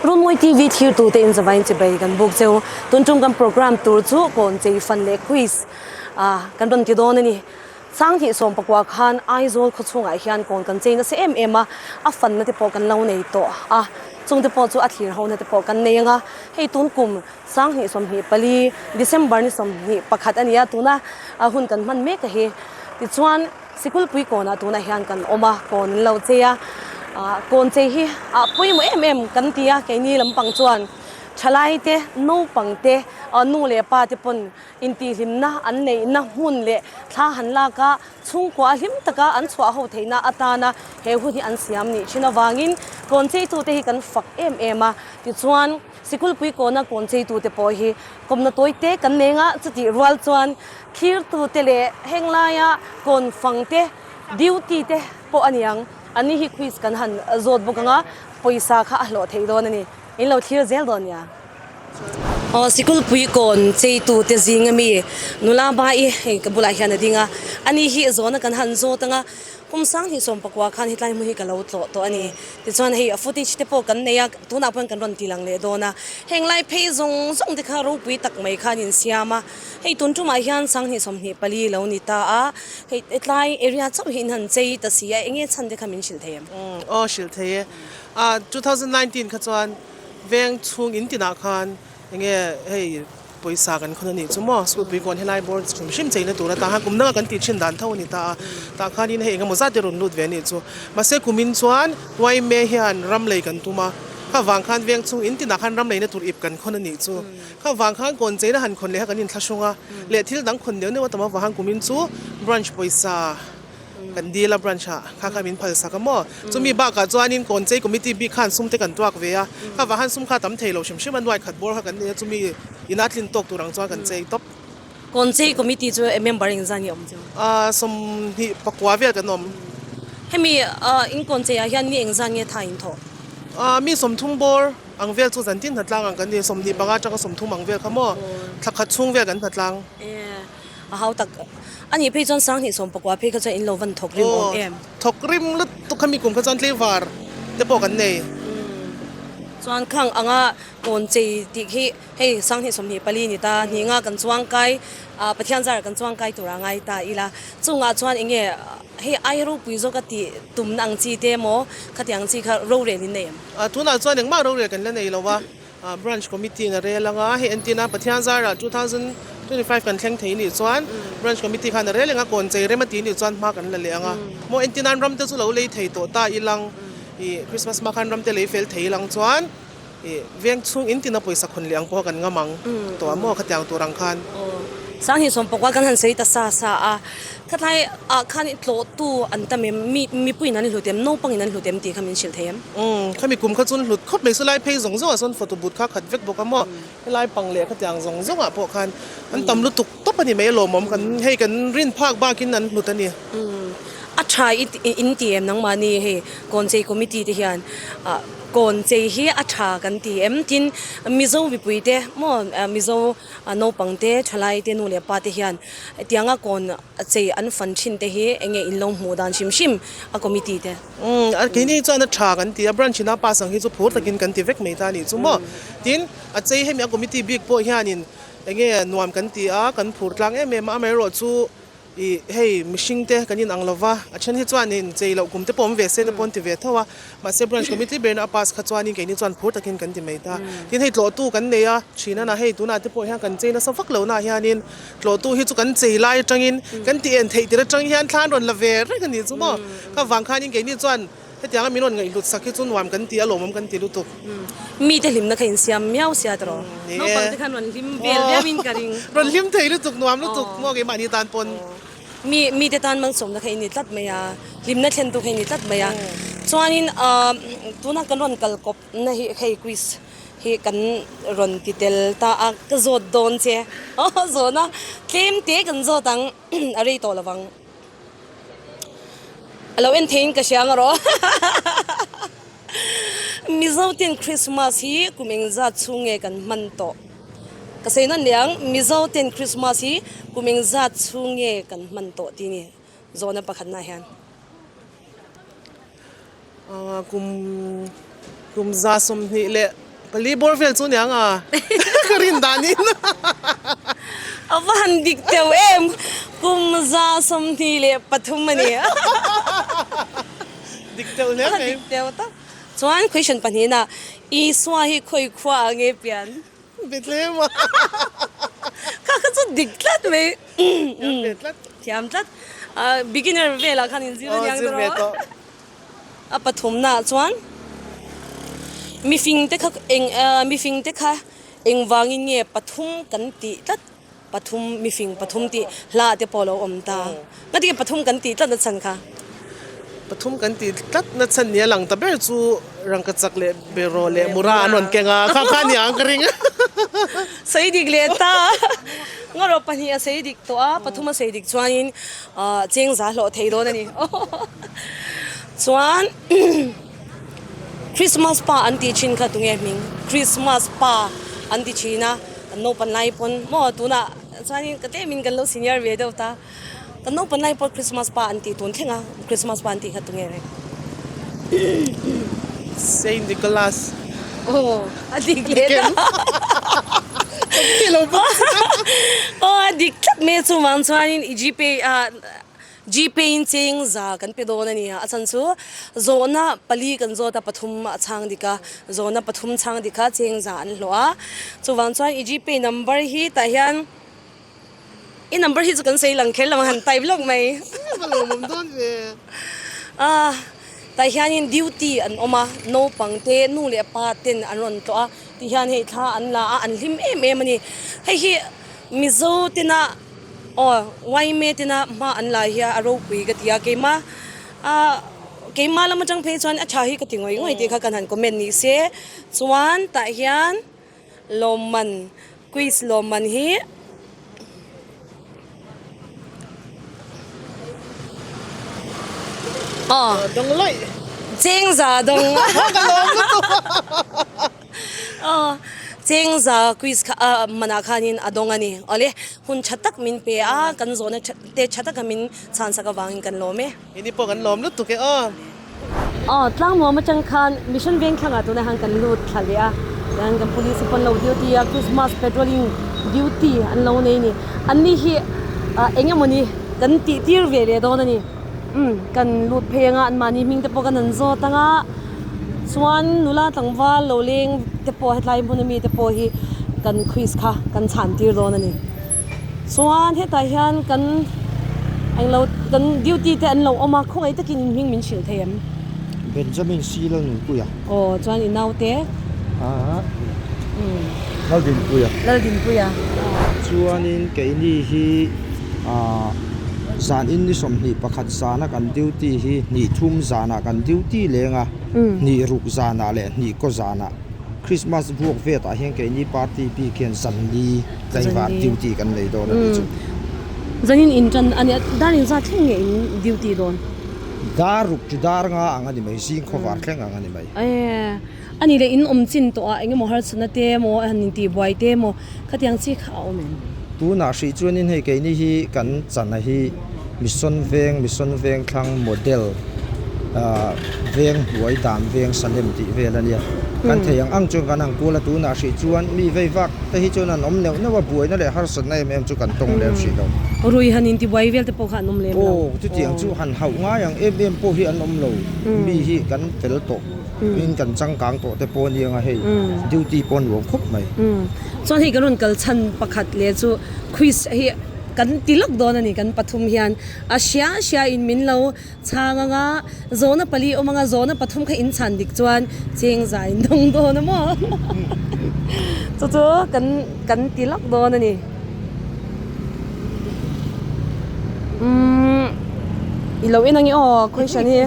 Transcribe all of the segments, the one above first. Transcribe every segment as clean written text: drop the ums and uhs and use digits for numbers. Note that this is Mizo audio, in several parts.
Runmawi TV thirtute in zavain chibai kan buk cheu. Tun tum kan program tur chu kawn chei fan leh quiz kan rawn ti dawn a ni. Sanghnih sawmpakua khan Aizawl khawchhungah hian kawn kan chei nasa em em a, a fanna te pawh kan lo nei tawh a, chungte pawh chu a thlir hona te pawh kan nei ang a. Hei tun kum Sanghnih 24, December ni 21 a ni a, tuna hun kan hman mek a hi. Tichuan Sikulpui kawnah tunah hian kan awm a, kawn an lo chei a, kawn chei hi a pawimawh em em kan ti a, keini lampang chuan thalai te, naupang te, nu leh pa te pawn intihhlimna an neihna hmun leh thla han lak a, chhungkua hlim taka an chhuah ho theihna atana he hun hi an siam nih thin avangin kawn cheitute hi kan fak em em a, tichuan Sikulpui kawna kawn cheitute pawh hi kawmna tawi te kan nei anga chutih rual chuan thlirtute leh heng laia kawn fang te, duty te pawh a ni ang. Ani hi quiz kan han zawt bawk anga pawisa kha a hlawh theih dawn a ni. In lo thlir zel dawn nia. Aw Sikulpui kawn cheitute zing ami nula Bai hei ka bulah hian a ding a, ani hi zawhna kan han zawt anga Kum sanghnih sawmpakua khan hetlai hmun hi ka lo tlawh tawh a ni. Tichuan hei a footage te pawh kan nei a, tunah pawhin kan rawn ti lang leh dawn a. Heng lai phei zawng zawng te kha ropui tak mai khan insiam a, hei tun tumah hian sanghnih 24 lo ni ta a, hei hetlai area chauh hi in han chei ta si a, enge chhan te kha min hrilh thei em? Aw hrilh thei e. A 2019 kha chuan veng chhung in tinah khan enge hei Pawisa kan khawn a nih chu maw? School pui kawn helai bawr hrim hrim cheina tur ata khan kum danga kan tih thin dan tho a ni ta a, tah khanin hei engemaw zat te rawn lut ve a nih chu. Mahse kumin chuan yma hian ram lei kan tum a, kha vang khan veng chhung in tinah khan ram leina tur ip kan khawn a nih chu. Kha vang khan kawn cheina han khawn leh kha kan inthlahrung a, leh thil dang khawn neuh neuh a tam avang khan kumin chu branch pawisa Kan dil a branch ah kha kha min phal sak a maw? Chumi bakah chuanin Kawnchei committee bik khan sum te kan tuak ve a, kha vah han sum kha tam thei lo hrim hrim a nuai khat bawr kha kan nei a, chumi ina tlin tawk tur ang chuan kan chei tawp. Kawnchei committee chu member engzah nge awm chu? 24 vel kan awm. Hemi in Kawnchei ah hian mi engzah nge tha in thawh? Mi 30 bawr ang vel chu zantin hnatlang ang kan ni, 25 atanga 30 ang vel kha maw? Thla khat chhung vel kan hnatlang. A hau tak a nih phei chuan sanghnih 19 phei kha chuan in lo van thawk rim awm em? Thawk rim lutuk kha mi kum kha chuan tleivar te pawh kan nei. Chuan khang anga kawn chei tih khi hei sanghnih 24 ni ta hnih nga kan chuang kai Pathian zar kan chuang kai tur a ngai ta ila chungah chuan enge hei ai ropui zawk a tih tumna ang chi te emaw khatiang chi kha rorel in nei em? Tunah chuan engmah rorel kan la nei lo a. Branch Committee in a rel anga, hei entina Pathian zarah 2025 kan thleng thei nih chuan Branch Committee khan a rel eng a, kawn chei rem a ti nih chuan hma kan la leh anga. Maw entina an ram te chu lo lei thei tawh ta ilang ih Christmas hma khan ram te lei fel thei ilang chuan ih veng chhung in tina pawisa khawn leh ang pawh kan ngam ang tawh a maw khatiang tur ang khan. Sanghnih sawmpakua kan han sawi ta sa sa a, Khatlai ah khan i tlawhtu an tam em? Mi, mipuiin an hlut em? Naupangin an hlut em tih kha min hrilh thei em? Umm, khami kum kha chuan hlut khawp mai. Saw lai phei zawng zawngah sawn photo booth kha khat vek bawk a maw? Helai pang leh khatiang zawng zawngah pawh khan an tam lutuk tawp a ni mai alawmawm. Kan, hei kan rin phak bakin an hlut a ni. Umm, a tha i in ti em nangmahni hei Kawnchei Committee te hian ah Kawnchei hi a tha kan ti em? Tin, Mizo mipuite maw Mizo Naupang te, thalai te, nu leh pa te hian hetianga kawn chei an fan thin te hi eng nge in lo hmuh dan hrim hrim a committee te? Umm, keini chuan a tha kan ti a, branch ina pass ang hi chu phur takin kan ti vek mai ta a nih chu maw. Tin, a chei hemi a committee bik pawh hianin eng nge nuam kan ti a, kan phur tlang em em a, amaherawhchu chu Ih, hei mihring te kan inang lo va, a then hi chuanin chei loh kum te pawh awm ve se te pawh an ti ve tho a, mahse branch committee berina a pass kha chuanin keini chuan phur takin kan ti mai ta. Tin hei tlawhtu kan nei a, thin a na hei tunah te pawh hian kan chei nasa vak lo naah hianin tlawhtu hi chu kan chei lai atangin kan ti en theih tir atang hian thla an rawn la ve reng a nih chu maw. Kha vang khanin keini chuan Hetianga min rawn ngaihhlut sak hi chu nuam kan ti a, lawmawm kan ti lutuk. Mite hlimna kha insiam miau sia tawh. Naupang te khan rawn hlim vel viau in ka ring. Rawn hlim thei lutuk, nuam lutuk maw keimahni tan pawn. Mi mite tan malsawmna kha i ni tlat mai a, hlimna thlentu kha i ni tlat mai a. Chuanin tuna kan rawn kal kawpna hi hei quiz hi kan rawn ti tel ta a, ka zawt dawn che. Zawhna tlem te kan zawt ang, a rei tawh lovang. A lo en theiin ka hria ang erawh. Mizo ten Christmas hi kum engzat chhung nge kan hman tawh? Ka sawi nawn leh ang, Mizo ten Christmas hi kum engzat chhung nge kan hman tawh tih ni zawhna pakhatna hian. Kum kum 28. Pali bawr vel chu niang a, ka rin danin. A va han dik teuh em, kum 123 a ni. Dik teuh hle mai. Dik teuh tak. Chuan question pahnihna, Isua hi khawi khua ah nge pian? Bethlehem a. Kha kha chu dik tlat mai. Thiam ve tlat. Thiam tlat. Beginner velah khan inzir a niang tawh. A pathumnaah chuan mifingte kha eng mifingte kha engvangin nge pathum kan tih tlat pathum mifing pathum tih hla te pawh a lo awm ta. Ngatinge pathum kan tih tlat na chhan kha? Pathum kan tih tlat na chhan nia lang ta ber chu rangkachak leh beraw leh mura an rawn keng a, kha kha nia ang ka ring. Sawi dik leh ta. Ngarawh pahnih a sawi dik tawh a, pathum a sawi dik chuanin Chengza hlawh thei dawn a ni. Chuan Christmas pa an tih thin kha tunge hming? Christmas pa an ti thin a, kan naupan lai pawn maw tunah chuanin ka tlemin kan lo senior ve deuh ta. Kan naupan lai pawh Christmas pa an tih tun thleng a, Christmas pa an tih kha tunge reng? Saint Nicholas. Aw a dik leh ta. Aw a dik tlat mai chuvang chuanin i gpay ah gpay in cheng za kan pe dawn a ni a, a chhan chu zawhna pali kan zawt a pathum a chhang dik a, zawhna pathum chhang dik kha cheng za an hlawh a, chuvang chuan i gpay number hi tah hian. I number hi chu kan sawi lang kher lo ang han type lawk mai. Va lawmawm dawn ve. Ah tah hianin duty an awm a, naupang te nu leh pa ten an rawn tlawh a, ti hian hei thla an la a, an hlim em em a ni. Hei hi Mizo tena aw Waime tena hma an la hi a ropui ka ti a, keimah ah keimah lam atang phei chuan a tha hi ka ti ngawih ngawih tih kha kan han comment ni se chuan tah hian Lawmman, Quiz lawmman hi aw Dawng lawih. Chengza dawng. Ka lawm lutuk. Aw Chengza quiz kha a manah khanin a dawng a ni. Awle hun tha tak min pe a, kan zawhna te tha taka min chhansak avangin kan lawm e. Ini pawh kan lawm lutuk e aw. Aw, tlangnuam atang khan Mission Vengthlangah tunah hian kan lut thla leh a, tihian kan police pawn lo duty a, Christmas patrolling duty an lo nei a ni. Anni hi eng emawni kan tih tir ve leh dawn a ni. Umm, kan lut phei anga anmahni hming te pawh kan han zawt anga, chuan nula tlangval lo leng te pawh hetlai hmun ami te pawh hi kan quiz kha kan chhan tir dawn a ni. Chuan hetah hian kan englo kan duty te an lo awm a, khawngaih takin in hming min hrilh thei em? Benjamin C Lalnunpuia. Aw chuan i naute? Aa Laldinpuia. Laldinpuia. Chuanin keini hi aa zan in ni 21 zana kan duty hi hnih thum zanah kan duty leng a, hnih ruk zanah leh hnih kaw zanah. Christmas vuak vetah hian keini party bik hian zanli tlaivar duty kan nei dawn a nih chu. Zanin in tan a nia, dar in zat thleng nge in duty dawn? Dar ruk chu dar nga ang a ni mai, zing khawvar thleng ang a ni mai. Ae, a nih leh in awm chin tawh a, eng emaw harsatna te emaw han intihbuai te emaw khatiang chi kha a awm em? Tunah hrih chuanin hei keini hi kan chana hi Mission Veng, Mission Veng thlang model ah veng hnuai dan veng Salem tih vel a nia. Kan thei ang ang chuan kan ang kual a, tunah hrih chuan mi vei vak te hi chuan an awm neuh neuh a, buaina leh harsatna em em chu kan tawng lem hrih lo. Rui han intibuai vel te pawh kha an awm lem lo. Aw, chutiang chu han hauh ngai ang em em pawh hi an awm lo. Mi hi kan fel tawh in kan changkang tawh te pawh a nia nga hei duty pawh a nuam khawp mai. Chuan hei kan rawn kal chhan pakhat leh chu quiz hi kan ti lawk dawn a ni kan pathum hian a hria hria in min lo chhang anga zawhna pali awm anga zawhna pathum kha in chhan dik chuan cheng za in dawng dawn a maw chu chu kan kan ti lawk dawn a ni umm i lo en ange aw question hi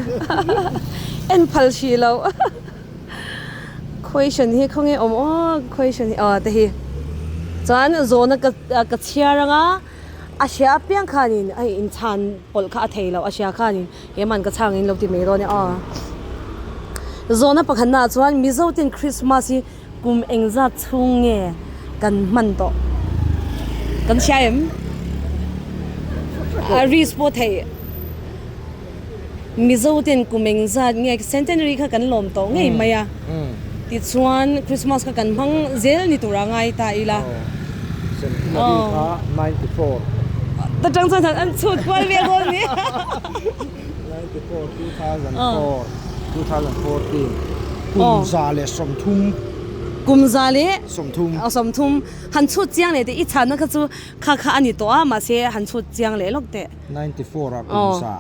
en phal hrih loh. Question hi khawnge awm aw question hi aw te hi chuan zawhna ka ka chhiar anga a hria apiang khanin a inchhan pawlh kha a thei loh a hria khanin keimahn ka chhang in lo ti mai dawn e aw zawhna pakhatna ah chuan Mizo ten Christmas hi kum engzat chhung nge kan hman tawh kan hria em a risk pawh theih. Mizo ten kum engzat nge centenary kha kan lawm tawh ngei mai a. Tichuan Christmas kha kan hmang zel ni tura ngai ta ila. Centenary kha 94. Ta tang chuan an chhut kual ve dawn ni. 94, 2004, 2014 kum 130. Kum 130. 30 han chhut chiang leh teh i chhanna kha chu kha kha a ni tawh a mahse han chhut chiang leh lawk teh. 94 ah kum za.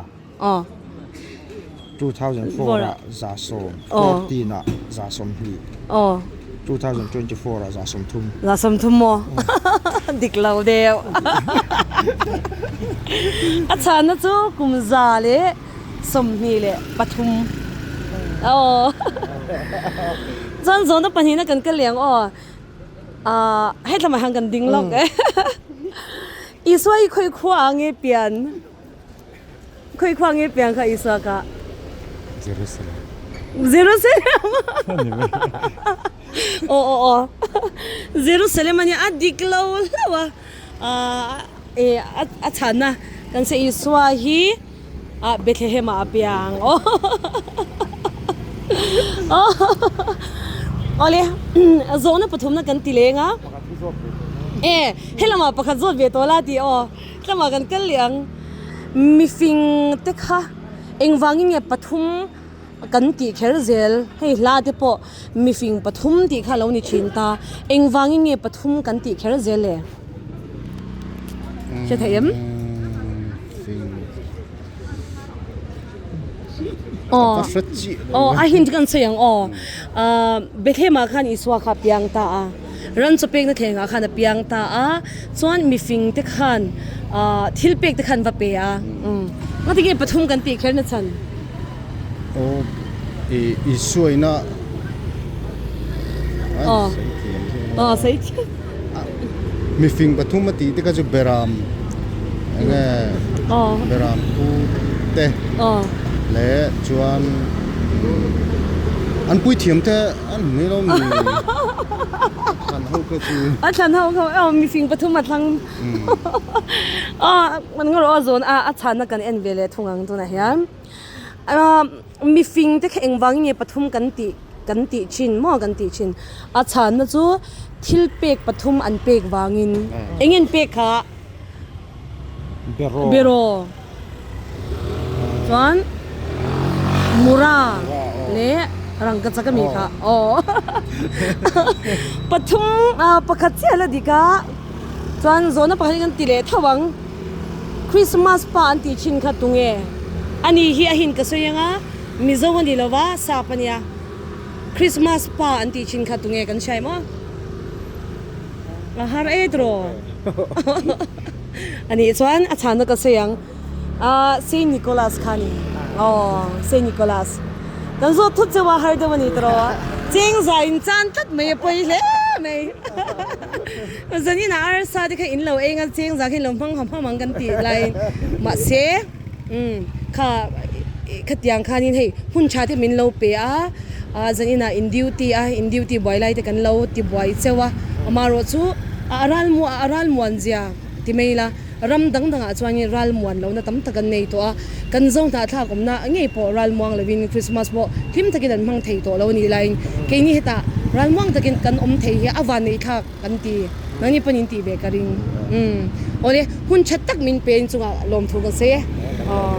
2004 ah 110, 14 ah 120, 2024 ah 130. 130 maw? Dik lo deuh. A chhanna chu kum 123. Aw. Chuan zawhna pahnihna kan kal leh ang aw. Ahh hetlamah hian kan ding lawk e. Isua hi khawi khua ah nge pian? Khawi khua nge piang kha Isua ka? Jerusalem. Jerusalem. Aw aw aw. Jerusalem ania a dik lo hlauh a. Ahh e a chhanna kan se Isua hi ah Bethlehem ah a piang. Aw. Awle zawhna pathumna kan ti leng a. E helamah pakhat zawt ve tawh la tih aw. Tlama kan kal leh ang. Mifing te kha engvangin nge pathum kan tih kher zel hei hla te pawh mifing pathum tih kha a lo ni thin ta engvangin nge pathum kan tih kher zel le hre thei em? Aw aw a hint kan sawi ang aw ah Bethlehem ah khan Isua kha a piang ta a ran chaw pekna thlengah khan a piang ta a chuan mifing te khan ah thil pek te khan va pe a umm engati nge pathum kan tih kher na chhan. Aw ih Isua ina aw aw sawi thiam. Mifing pathum a tih te kha chu beram enge beram pu te leh chuan an puithiam te an hmu lo mi thlan ho kha chu a thlan ho kha aw mifing pathum a thlang aw an ngarawh a zawn a a chhanna kan en ve leh thung ang tunah hian. Mifing te kha engvangin nge pathum kan tih kan tih thin maw kan tih thin a chhanna chu thil pek pathum an pek vangin eng in pek kha beraw chuan mura leh rangkachak ami kha aw pathum pakhat chiah la dik a chuan zawhna pakhat hi kan ti leh tho ang. Christmas pa an tih thin kha tunge? Ani hi a hin ka sawi anga, Mizo a ni lova, Sap a nia. Christmas pa an tih thin kha tunge kan hria em aw? A har e tiraw? A nih chuan a chhanna ka sawi ang. Ahh Saint Nicholas kha a ni. Aw Saint Nicholas. Kan zawt thut cheu a har deuh a ni tiraw? Cheng za in chan tlat mai a pawi hle mai. Zanin ah arsa te kha in lo eng a cheng zah kha in lo hmang ham ham ang kan tih laiin mahse umm kha khatiang khanin hei hun tha te min lo pe a ah zanin ah in duty a in duty buai lai te kan lo ti buai cheu a amaherawh chu a ral a ral muan zia ti mai ila ram dang dang ah chuanin ral muan lohna tam tak an nei tawh a kan zo hnahthlak awmna ngei pawh ral muang lovin Christmas pawh hlim takin an hmang thei tawh lo a nih laiin keini hetah ral muang takin kan awm thei hi a van neih thlak. Kan ti. Nangni pawn in tih ve ka ring. Umm. Awle, hun tha tak min pe in chungah lawmthu ka sawi e. Aw.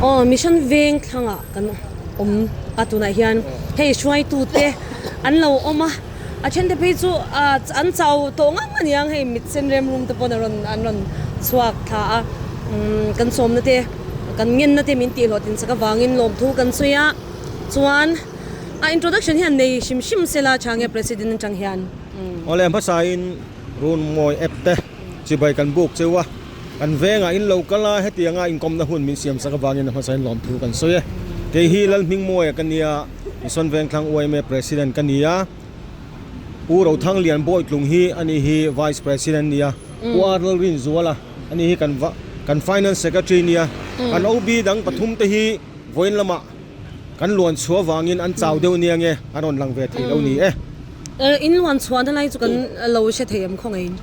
Aw, Mission veng thlangah kan awm a tunah hian hei hruaitu te an lo awm a, a then te phei chu an chau tawh ngang a niang hei mit sen rem rum te pawn a rawn an rawn chhuak thla a. Umm, kan sawmna te, kan ngenna te min tih hlawhtlin sak avangin lawmthu kan sawi a. Chuan, a introduction hian nei hrim hrim sela tha nge President atang hian. Awle hmasain Runmawi app te chibai kan buk cheu a, kan vengah in lo kal a, hetianga inkawmna hun min siam sak avangin a hmasain lawmthu kan sawi e. Kei hi Lalhmingmawia ka nia, Mission Vengthlang yma President ka ni a, Pu Rothanglian Bawitlung hi ani hi Vice President nia, Pu R Lalrinzuala ani hi kan kan Finance Secretary nia, kan OB dang pathum te hi vawiin lamah Kan luan chhuah vangin an chau deuh nia nge a rawn lang ve thei lo ni e. In luan chhuahna lai chu kan lo hre thei em khawngaih in?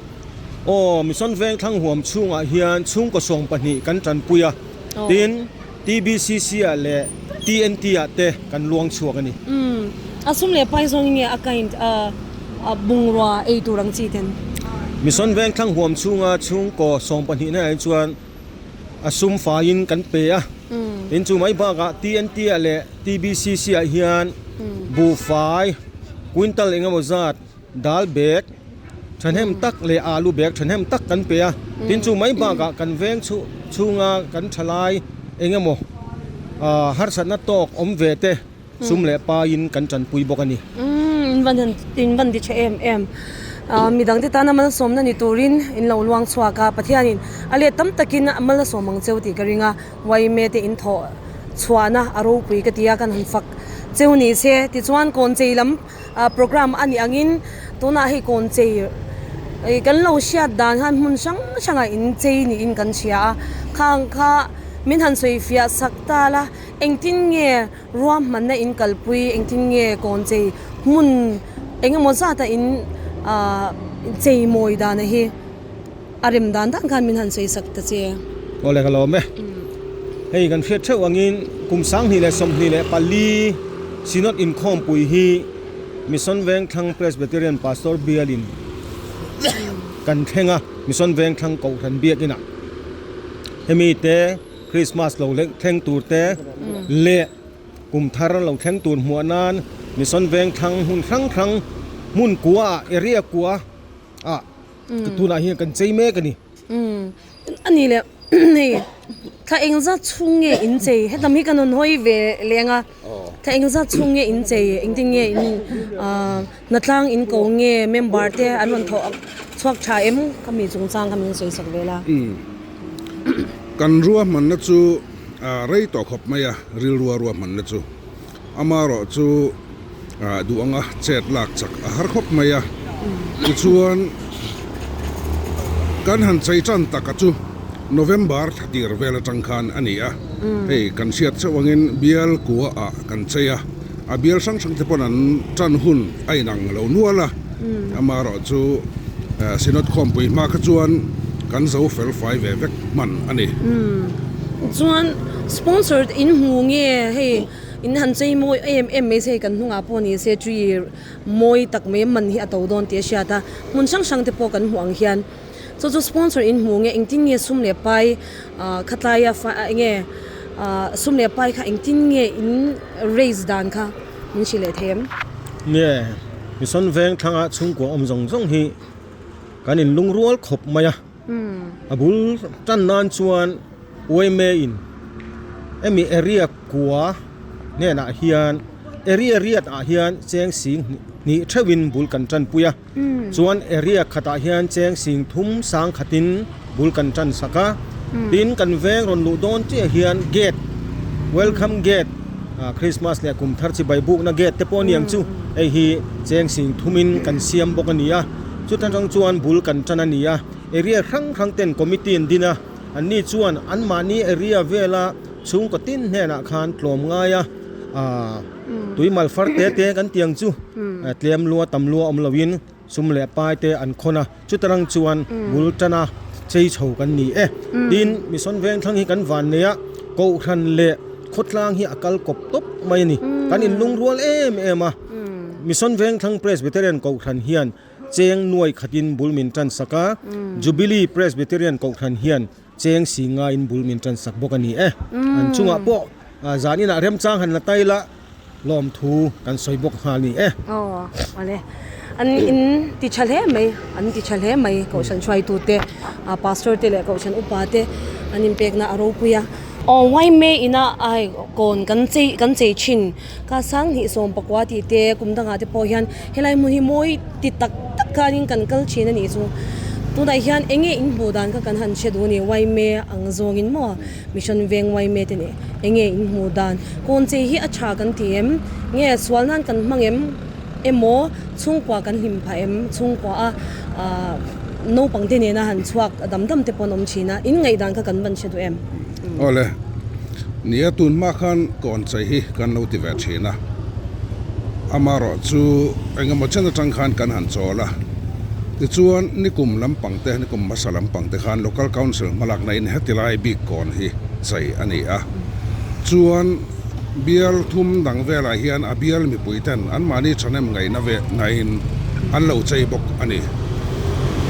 Aw, Mission Vengthlang huam chhungah hian chhungkaw 12 kan tanpui a, tin TBCC ah leh TNT ah te kan luang chhuak a ni. Umm. A sum leh pai zawng nge a kind a bungrua ei tur ang chi ten? Mission Vengthlang huam chhunga chhungkaw sawmpahnihna ah chuan a sum faiin kan pe a, tin chu mai bakah TNT ah leh TBCC ah hian buhfai quintal engemaw zat dal bag thahnem tak leh alu bag thahnem tak kan pe a, tin chu mai bakah kan veng chhunga kan thalai engemaw ah harsatna tawk awm ve te sum leh paiin kan tanpui bawk a ni. Umm in van han in van ti tha em em ah midang te tana malsawmna ni turin in lo luang chhuak a Pathianin a let tam takin malsawm ang cheu tih ka ring a Uaime te in thawh chhuahna a ropui ka ti a kan han fak cheu ni se tichuan kawn chei lam ah program a nih angin tunah hei kawn chei ih kan lo hriat dan khan hmun hrang hrangah in chei niin kan hria a khang kha min han sawi fiah sak ta la. Engtin nge ruahmanna in kalpui, engtin nge kawn chei hmun eng emaw zata in chei mawi dana hi a rem dan dan khan min han sawi sak ta che. Awle ka lawm e. Hei kan hriat theuh angin kum 2024 Synod inkhawmpui hi Mission Vengthlang Presbyterian Pastor bialin kan thleng a, Mission Vengthlang Kohhran biakinah hemi te Christmas lo thleng tur te leh kum thar lo thleng tur hmuah nan Mission Vengthlang hmun hrang hrang hmun kua ah area kua ah tunah hian kan chei mek a ni. A ni leh hei thla eng zat chhung nge in chei hetam hi ka rawn hawi ve leng a thla eng zat chhung nge in chei engtin nge in ah hnatlang in ko nge member te an rawn thawh chhuak tha em ka mi chungchang kha min sawi sak vel a. Kan ruahmanna chu rei tawh khawp mai a, rilrua ruahmanna chu. Amaherawh chu duh anga chet lak chak a har khawp mai a. Tichuan, kan han chei tan taka chu November thla tir vel atang khan a ni a. Hei kan hriat chauh angin bial kua ah kan chei a, a bial hrang hrang te pawn an tan hun a inang lo nual a. Amaherawh chu Synod khawmpui hma kha chuan kan zo fel fai ve vek hman a ni. Chuan sponsored in hmu nge hei in han chei mawi em em mai se hei kan hnungah pawh ni se tree mawi tak mai man hi a to dawn tih a hriat a, hmun hrang hrang te pawh kan hmuh ang hian chu chu sponsor in hmu nge engtin nge sum leh pai khatlaia enge sum leh pai kha engtin nge in raise dan kha min hrilh leh thei em? Nge Mission veng thlanga chhungkua awm zawng zawng hi kan in lungrual khawp mai a, a bul tan nan chuan Uaime in hemi area kua hnenah hian area riat ah hian cheng sing hnih theuh in bul kan tan pui a, chuan area khatah hian cheng sing thum sang khatin bul kan tan sak a, tin kan veng rawn luh dawn chiah hian gate welcome gate ah Christmas leh kum thar chibai bukna gate te pawh a ni ang chu hei hi cheng sing thumin kan siam bawk a ni a chuta tang chuan bul kan tan a ni a area hrang hrang ten committee an din a an ni chuan anmahni area vela chhungkaw tin hnenah khan tlawm ngai a ah tui mal far te te kan tih ang chu tlem lua tam lua awm loin Sum leh pai te an khawn a, chutarang chuan bul tana chei chho kan ni e. Tin, Mission Vengthlang hi kan van nei a, Kohhran leh khawtlang hi a kal kawp tawp mai a ni. Kan inlungrual em em a, Mission Vengthlang Presbyterian Kohhran hian cheng nuai khatin bul min tan sak a, Jubilee Presbyterian Kohhran hian cheng si ngaiin bul min tan sak bawk a ni e. An chungah pawh zaninah remchang han la tai la. Lawmthu kan sawi bawk nghal ni e. Aw awle an in ti tha hle mai an ti tha hle mai kohhran hruaitu te pastor te leh kohhran upa te an inpekna a ropui a. Aw Waime ina ai kawn kan chei kan chei thin ka sanghnih sawm pakua tih te kum dangah te pawh hian helai hmun hi mawi ti tak tak khanin kan kal thin a nih chu tunah hian eng nge in hmuh dan kha kan han hre duh a ni Waime ang zawngin maw. Mission veng Waime te nih enge in hmuh dan? Kawn chei hi a tha kan ti em? Nge sual nan kan hmang em? Emaw chhungkua kan hlim phah em? Chhungkua a naupang te nena han chhuak dam dam te pawh an awm thin a, in ngaih dan kha kan van hre duh em? Awle, nia tun hma khan kawn chei hi kan lo ti ve thin a, amaherawh chu engemaw chen atang khan kan han chawl a. Tichuan, nikum lampang te, nikum hmasa lampang te khan Local Council hmalakna in heti lai bik kawn hi chei a ni a. Chuan, Bial thum dang velah hian a bial mipui ten anmahni thahnem ngaihna ve ngaihin an lo chei bawk a ni.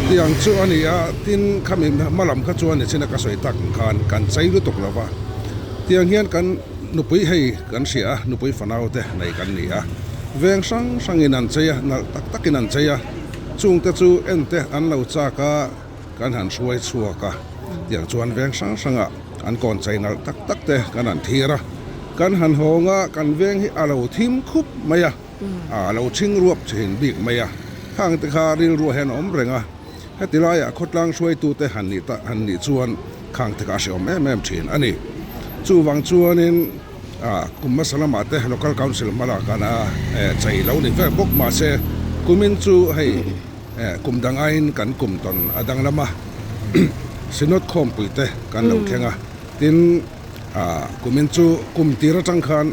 Tiang chu a ni a, tin khami hma lam kha chuan nichina ka sawi tak ang khan kan chei lutuk lo va. Tiang hian kan nupui hei kan hria a, nupui fanau te nei kan ni a. Veng hrang hrangin an chei a, nalh tak takin an chei a. Chungte chu ente an lo chak a. Kan han hruai chhuak a, tiang chuan veng hrang hrangah an kawn chei nalh tak tak te kan han thlir a, kan han hawng a, kan veng hi a lo thim khup mai a, a lo chhing ruap thin bik mai a, khang te kha rilruah hian a awm reng a, heti laiah khawtlang hruaitute han nih ta han nih chuan khang te kha a hrehawm em em thin a ni. Chuvang chuanin kum hmasa lamah te Local Council hma lakah a chei lo ni vek bawk mahse kumin chu hei, Kum dang aiin kan kum tawn a danglam a, Synod khawmpui te kan lo thleng a, tin kumin chu kum tir atang khan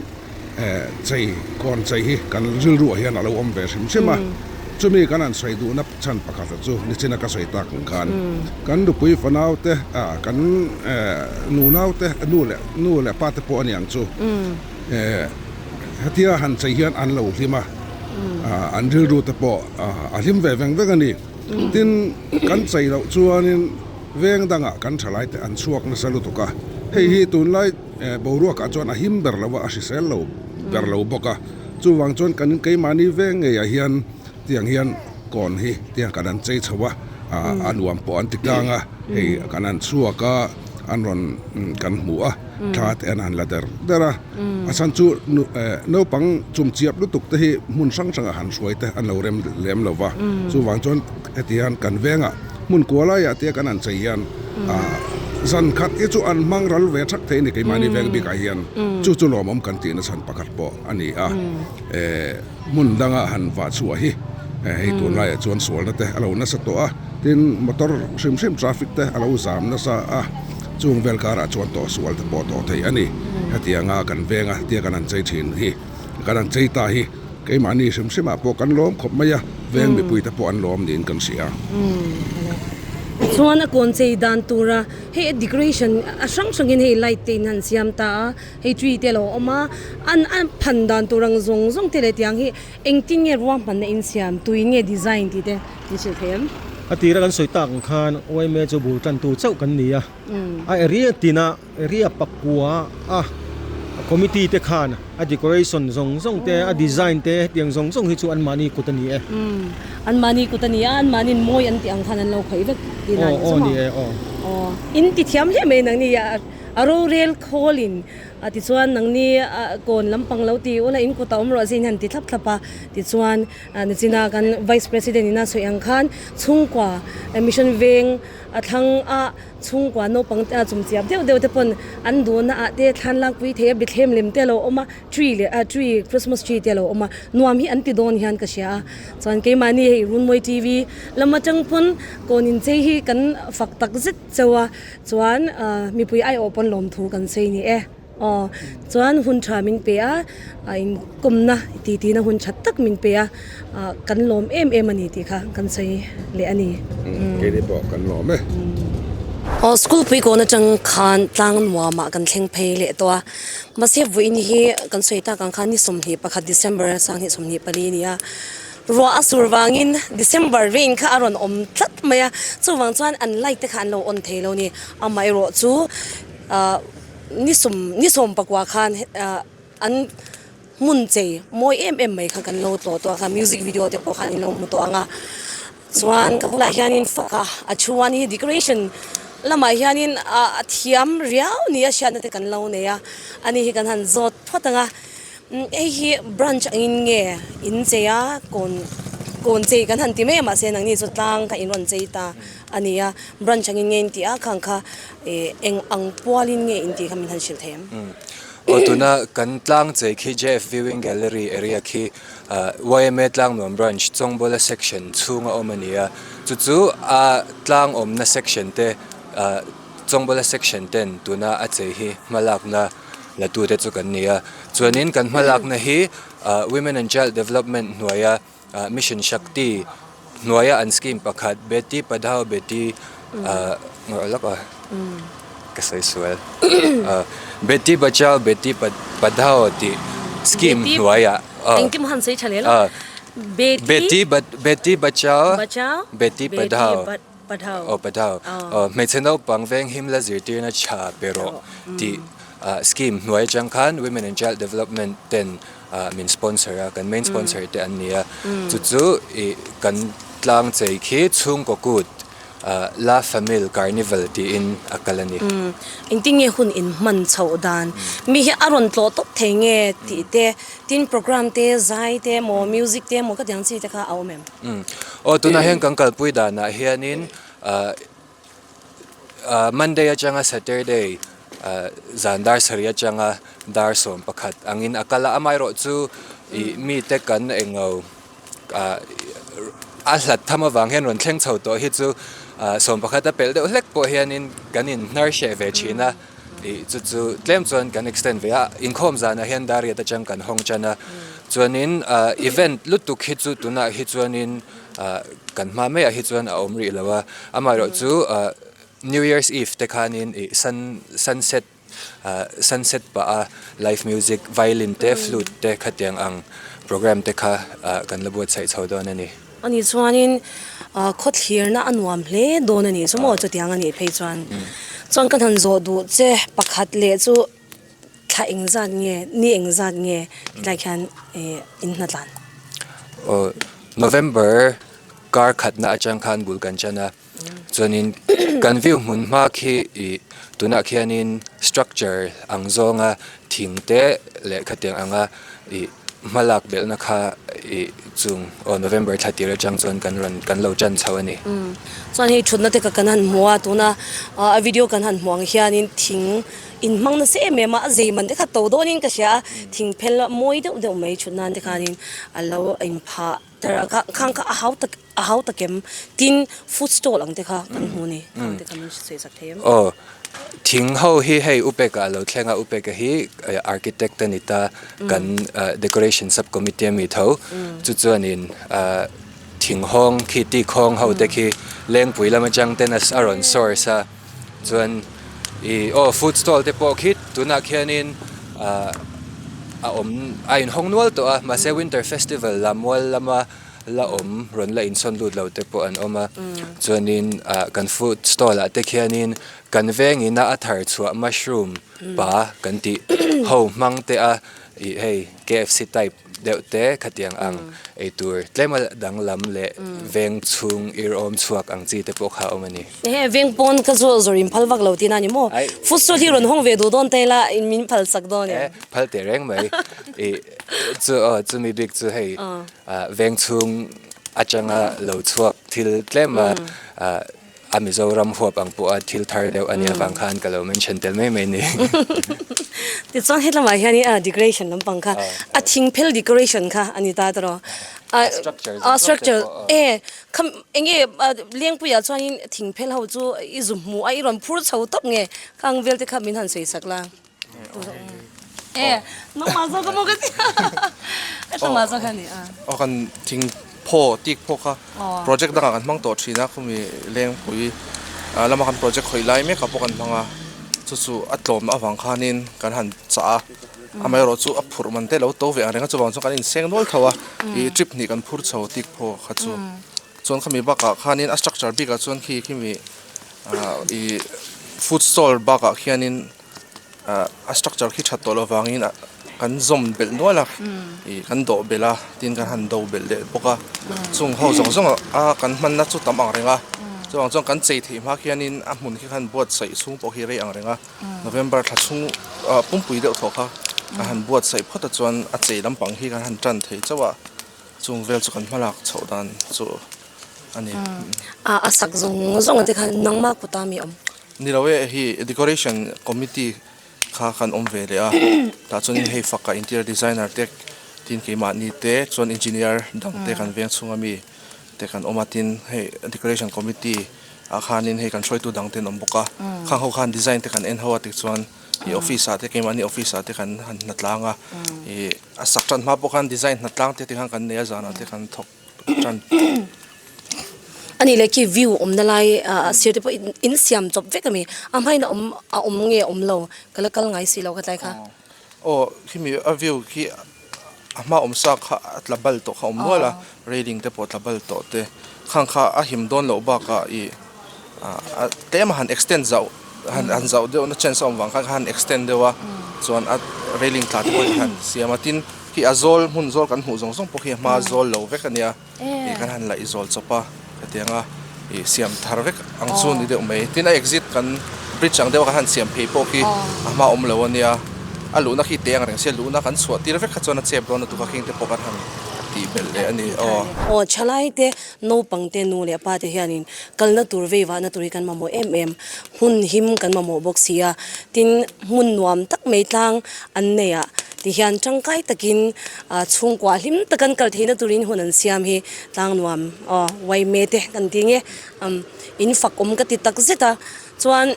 chei kawn chei hi kan rilruah hian a lo awm ve hrim hrim a, chumi kan han sawi duhna chhan pakhat chu nichina ka sawi tak ang khan kan nupui fanau te kan nunau te nu leh nu leh pa te pawh a ni ang chu hetia han chei hian an lo hlim a. An rilru te pawh a hlim ve veng veng a ni. Tin, kan chei loh chuanin veng dangah kan thalai te an chhuak nasa lutuk a. Hei hi tunlai boruakah chuan a him ber lo a, a hrisel lo ber lo bawk a. Chuvang chuan kan keimahni veng ngeiah hian tiang hian kawn hi tiang kan han chei chho a, a nuam pawh an ti tlang a, hei kan han chhuak a, an rawn kan hmu a, thla te an han la der der a. A chhan chu naupang chumchiap lutuk te hi hmun hrang hrangah han hruai te an lo rem lem lo va, chuvang chuan heti hian kan vengah hmun kua laiah te kan han chei hian zan khat hi chu an hmang ral ve thak thei a ni keimahni veng bikah hian chu chu lawmawm kan tihna chhan pakhat pawh a ni a, hmun danga han vah chhuah hi hei tunlaiah chuan sualna te a lo nasa tawh a, tin motor hrim hrim traffic te a lo zam nasa a. Chung vel karah chuan tawh sual te pawh tawh theih a ni. Hetianga kan venga tia kan han chei thin hi, kan han chei ta hi keimahni hrim hrimah pawh kan lawm khawp mai a, veng mipui te pawh an lawm niin kan hria. Chuan a kawn chei dan tura hei a decoration a hrang hrangin hei light te in han siam ta a, hei tree te a lo awm a, an a phan dan tur ang zawng zawng te leh tiang hi Engtin nge ruahmanna in siam, tuin nge design tih te min hrilh thei em? A tira kan sawi tak ang khan yma chu bul tantu chauh kan ni a, a area tina area pakua a committee te khan a decoration zawng zawng te a design te hetiang zawng zawng hi chu anmahni kut a ni e. Anmahni kut a ni a, anmahniin mawi an tih ang khan an lo khawih vek tihna a ni chu maw? Aw ni e aw. Aw, in ti thiam hle mai nangni a rorel khawlin A tichuan nangni kawn lampang lo ti ula in kut a awm rawh zin han ti thlap thlap a, tichuan nichina kan Vice President in a sawi ang khan chhungkua Mission Veng a thlang a chhungkua naupang te a chumchiap deuh deuh te pawn an duhna ah te thlan lakpui thei a bithlem lem te a lo awm a tree leh a tree Christmas tree te a lo awm a nuam hi an ti dawn hian ka hria a, chuan keimahni hei Runmawi TV lam atang pawn kawn inchei hi kan fak tak zet chauh a. Chuan mipui aiawh pawn lawmthu kan sawi ni e. Aw chuan hun tha min pe a, inkawmna titi na hun tha tak min pe a, kan lawm em em a ni tih kha kan sawi leh a ni. Keini pawh kan lawm e. Aw school pui kawn atang khan tlang nuamah kan thleng phei leh tawh a, mahse vawiin hi kan sawi tak ang khan ni 21 December 2024 a ni a. Ruah a sur vangin December rain kha a rawn awm tlat mai a, chuvang chuan an light te kha an lo on thei lo ni. Amaherawh chu ah ni sawm ni sawm pakua khan ah an hmun chei mawi em em mai kha kan lo tlawh tawh a kha music video te pawh khan in lo hmu tawh ang a. Chuan ka bulah hianin fak a a thu a ni decoration lamah hianin ah a thiam riau ni a hriatna te kan lo nei a, ani hi kan han zawt phawt ang a. Hei hi branch angin nge in chei a kawn kawn chei kan han ti mai a mahse nangni chu tlang kha in rawn chei ta a ni a branch angin nge in tih a khang kha ih eng ang pualin nge in tih kha min han hrilh thei em? Aw tuna kan tlang chei khi JF Viewing Gallery area khi yma Tlangnuam branch Chawngbawla section chhunga awm a ni a chu chu a tlang awmna section te Chawngbawla section ten tuna a chei hi hmalakna la tute chu kan ni a chuanin kan hmalakna hi ah women and child development hnuaia ah mission shakti hnuaia an scheme pakhat beti padhao beti ah lawk a. ka sawi sual Beti Bachao Beti Padhao tih scheme hnuaiah Engkim han sawi tha leh lo Beti Beti Bachao Beti Padhao aw Padhao hmeichhe naupang veng him la zirtirna tha pe rawh tih scheme hnuai atang khan Women and Child Development ten min sponsor a kan main sponsor te an ni a chu chu ih kan tlang chei khi chhungkaw kut La Famille Carnival tiin a kal a ni. Engtin nge hun in hman chhoh dan? Mi hi a rawn tlawh tawp thei nge tih te, tin program te, zai te emaw, music te emaw ka tiang chi te kha a awm em? Aw, tunah hian kan kalpui danah hianin Monday atanga Saturday zan dar sarih atanga dar 11 angin a kal a, amaherawhchu ih mite kan englo a hlat tham avang hian rawn thleng chho tawh hi chu 11 a pelh deuh hlek pawh hianin kan in hnar hreh ve thin a ih chu chu tlem chuan kan extend ve a inkhawm zanah hian dar riat atang kan hawng tan a chuanin event lutuk hi chu tunah hi chuanin kan hma maiah hi chuan a awm rih lo a amaherawh chu new year's eve te khanin ih sun sunset. Sunset pah a live music violin te flute te khatiang ang program te kha kan la buatsaih chho dawn a ni. Ani chuanin khawthlirna a nuam hle dawn a nih chu maw chutiang a nih phei chuan. Chuan ka han zawh duh che pakhat leh chu thla engzat nge ni engzat nge hetlai khian in hna tlan? Aw November kar khatna atang khan bul kan chan a. Chuanin kan view hmun hma khi ih tunah khianin structure ang zawnga thing te leh khatiang anga ih hma lak belhna kha ih chung aw November thla tir atang chuan kan rawn kan lo tan chho a ni. Chuan hei thutna te ka kan han hmu a tuna a video kan han hmuh ang hianin thing in hmang nasa em em a a zei man te kha to dawnin ka hria a thing phel mawi deuh deuh mai thut nan te khanin a lo inphah Khang kha a hau tak a hau tak em? Tin, food stall ang te kha kan hmu ni. Khang te kha min sawi chak thei em? Aw, thing ho hi hei Upeka a lo thleng a, Upeka hi architect a ni ta, kan decoration sub committee a mi tho. Chu chuanin thing hawng khi teak hawng ho te khi Lengpui lam atang ten a rawn source a, Chuan ih aw food stall te pawh khi tunah khianin ah a awm a inhawng nual tawh a mahse winter festival lam mual lama la awm rawn la insawn lut lo te pawh an awm a chuanin ah kan food stall ah te khianin kan vengin a a thar chhuah mushroom pa kan tih ho hmang te a ih hei K_F_C type deuh te khatiang ang eitur tlem a danglam leh veng chhung ir awm chhuak ang chi te pawh kha a awm a ni. Ehe veng pawn ka chu zawr in phal vak lo tihna a ni maw? Food stall hi rawn hawng ve duh dawn ta ila min phal sak dawn em? E phal teh reng mai ih chu aw chumi bik chu hei veng chhung atanga lo chhuak thil tlem a A Mizoram huap ang pawha thil thar deuh a nih avang khan ka lo mention tel mai mai ni. Tichuan he lamah hian i decoration lampang kha a thing phel decoration kha a ni ta tawh. A structure A structure e kham enge Lengpuiah chuanin thing phel ho chu i zu hmuh a i rawn phur chho tawp nge khang vel te kha min han sawi sak la. E nangmah zawk ka maw ka ti a tlangah zawk a ni a. Aw kan thing phaw tik phaw kha project dangah kan hmang tawh thin a khumi lengpui lama kan project khawih lai mek ah pawh kan hmang a chu chu a tlawm avang khanin kan han chah a amaherawh chu a phurh man te lo to ve ang reng a chuvang chuan kan inseng nual tho a ih trip hnih kan phur chho tik phaw kha chu chuan khami bakah khanin a structure bikah chuan khi khimi ih food stall bakah khianin. A structure khi that tawh loh vangin kan zawm belh nual a ih kan dawh belh a tin kan han do belh leh bawk a chung ho zawng zawng a kan hmanna chu tam ang reng a chuvang chuan kan chei theih hma khianin a hmun khi khan buatsaih chhung pawh khi rei ang reng a November thla chhung ah pumpui deuh thawh kha kan han buatsaih phawt a chuan a chei lampang hi kan han tan thei chauh a chung vel chu kan hmalak chhoh dan chu a ni. A sak zawng zawng te khan nangmah kuta mi awm. Ni lo e, hei decoration committee kha kan awm ve leh a, tah chuanin hei faka interior designer te tin keimahni te chuan engineer dang te kan veng chhunga mi te kan awm a tin hei decoration committee ah khanin hei kan hruaitu dang te an awm bawk a, khang ho khan design te kan en ho a tichuan ih office ah te keimahni office ah te kan han hnatlang a, ih a sak tan hma pawh khan design hnatlang te tikhan kan nei a zanah te kan thawk. A nih leh khi view awmna lai ah sir te pawh in siam chawp vek a mi a hmain a awm a awm nge awm lo ka la kal ngai si lo khatlai kha. Aw khimi a view khi a hma awm sa kha a tla bal tawh kha a awm nual a railing te pawh a tla bal tawh te khang kha a him dawn loh bakah ih ah tlem a han extend zauh han han zauh deuh na chance a awm vang khan han extend deuh a chuan a railing tla te pawh hi han siam a tin khi a zawl hmun zawl kan hmuh zawng zawng pawh khi a hma zawl lo vek a nia. Ih kan han laih zawl chawp a hetiang a ih siam thar vek ang chu ni deuh mai tin a exit kan bridge ang deuh a kan han siam phei pawh khi a hma awm lo a nia a luhna khi teh ang reng sia luhna kan chhuah tir vek kha chuan a chep dawn lutuk a khing te pawh kan han tih belh leh a ni aw. Aw thalai te naupang te nu leh pa te hianin kalna tur vei vahna tur hi kan mamawh em em hmun him kan mamawh bawk si a tin hmun nuam tak mai tlang an nei ah Ti hian tangkai takin chhungkua hlim tak an kal theihna turin hun an siam hi tlang nuam aw Waime te kan ti nge in fak awm ka ti tak zet a chuan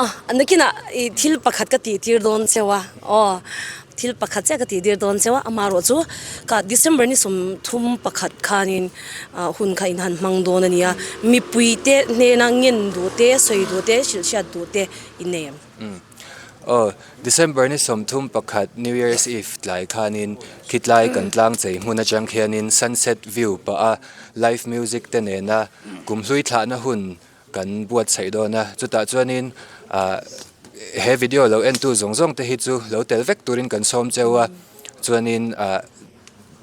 a nakinah ih thil pakhat ka tih tir dawn cheu a aw thil pakhat chiah ka tih tir dawn cheu a amaherawh chu ka December ni 30 khanin hun kha in han hmang dawn a ni a mipui te hnena ngen duh te sawi duh te hrilh hriat duh te in nei em. Aw, December ni 31 New Year's Eve tlai khanin khitlai kan tlang chei hmun atang khianin sunset view pah a live music te nena kumhlui thlahna hun kan buatsaih dawn a, chutah chuanin ah he video lo entu zawng zawng te hi chu lo tel vek turin kan sawm cheu a, chuanin ah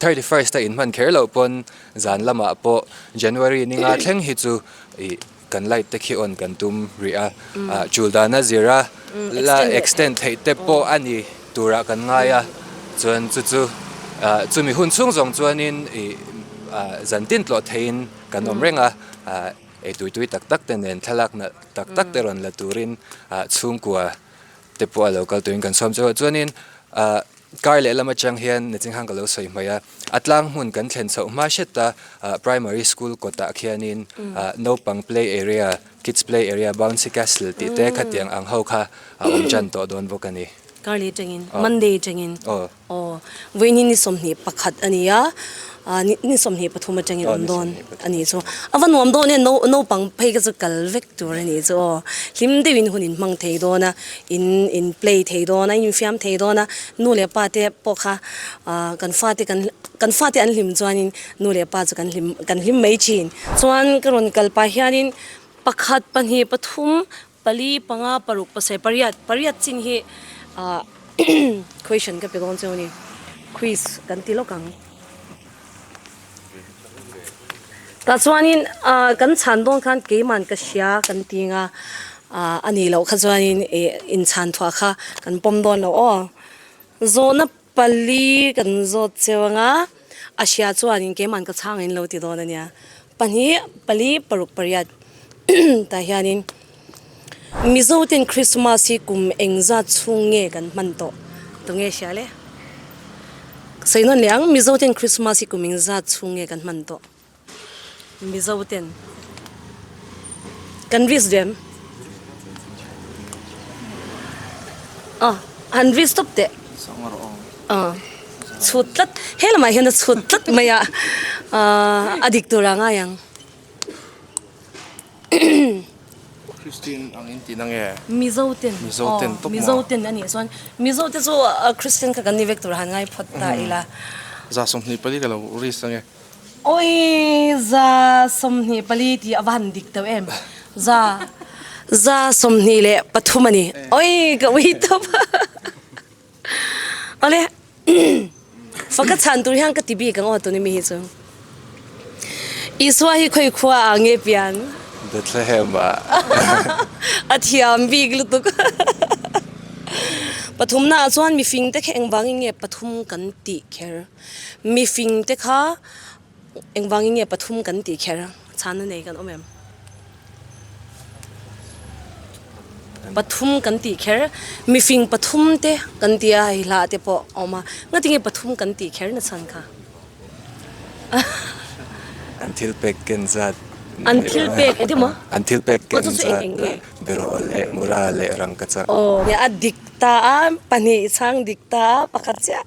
31st a inhman kher loh pawn zan lamah pawh January ninga thleng hi chu ih. Kan light te khi on kan tum rih a, chul dana zira la extend theih te pawh a ni turah kan ngai a, chuan chu chu chumi hun chhung zawng chuanin ih zan tin tlawh theihin kan awm reng a, ei tui tui tak tak te nen thlalak nalh tak tak te rawn la turin chhungkua te pawh a lo kal turin kan sawm chauh a, chuanin ah kar lehlam atang hian nachin khan ka lo sawi hmaih a, a tlang hmun kan thlen chhoh hma hret a ah primary school kawtah khianin ah naupang play area kids play area bouncy castle tih te khatiang ang ho kha a awm tan tawh dawn bawk a ni. Kar leh atangin Monday atangin. Aw. Aw, vawiin ni 21 a ni a, ni 23 atangin awm dawn a nih chu. A va nuam dawn e, naupang phei kha chu kal vek tur a nih chu aw. Hlim deuhin hun in hmang thei dawn a, in in play thei dawn a, in infiam thei dawn a, nu leh pa te pawh kha kan fate kan kan fate an hlim chuanin nu leh pa chu kan hlim kan hlim mai thin. Chuan ka rawn kal pah hianin pakhat, pahnih, pathum Pali, panga, paruk, pasarih, pariat, pariat chin hi ah question ka pe dawn cheu a ni. Quiz kan ti lawk ang. Tah chuanin ah kan chhan dawn khan keiman ka hria kan ti anga ah a nih loh kha chuanin ih inchhan thuah kha kan pawm dawn lo aw. Zawhna pali kan zawt cheu anga a hria chuanin keiman ka chhang in lo ti dawn a nia. Pahnih, pali, paruk, pariat tah hianin Mizo ten Christmas hi kum engzat chhung nge kan hman tawh tunge hria le? Sawi nawn leh ang, Mizo ten Christmas hi kum engzat chhung nge kan hman tawh? Mizo ten kan risk duh em? Aw, han risk tawp teh. Aw, chhut tlat, he lamah hian a chhut tlat mai a, a dik tur a ngai ang. Christian ang in tih na nge? Mizo ten. Mizo ten tawp maw? Mizo ten a nih chuan Mizo te chu Christian kha kan ni vek tur han ngai phawt ta ila. 24 ka lo risk ange. Oi 24 tih a va han dik teuh em? Za 23 a ni. Oi ka ui tawp. Awle faka chhan tur hian ka ti bik ang aw tuni mi hi chu. Isua hi khawi khua ah nge pian? Bethlehem ah. A thiam bik lutuk. Pathumna ah chuan mifing te kha engvangin nge pathum kan tih kher? Mifing te kha Engvangin nge pathum kan tih kher chhanna nei kan awm em? Pathum kan tih kher, mifing pathum te kan ti a, hei hla te pawh a awm a, ngatinge pathum kan tih kher na chhan kha? An thil pek ken zat. An thil pek eng emaw? An thil pek ken zat beraw leh mura leh rangkachak. Aw, a dik ta a, pahnih chhang dik ta a, pakhat chiah.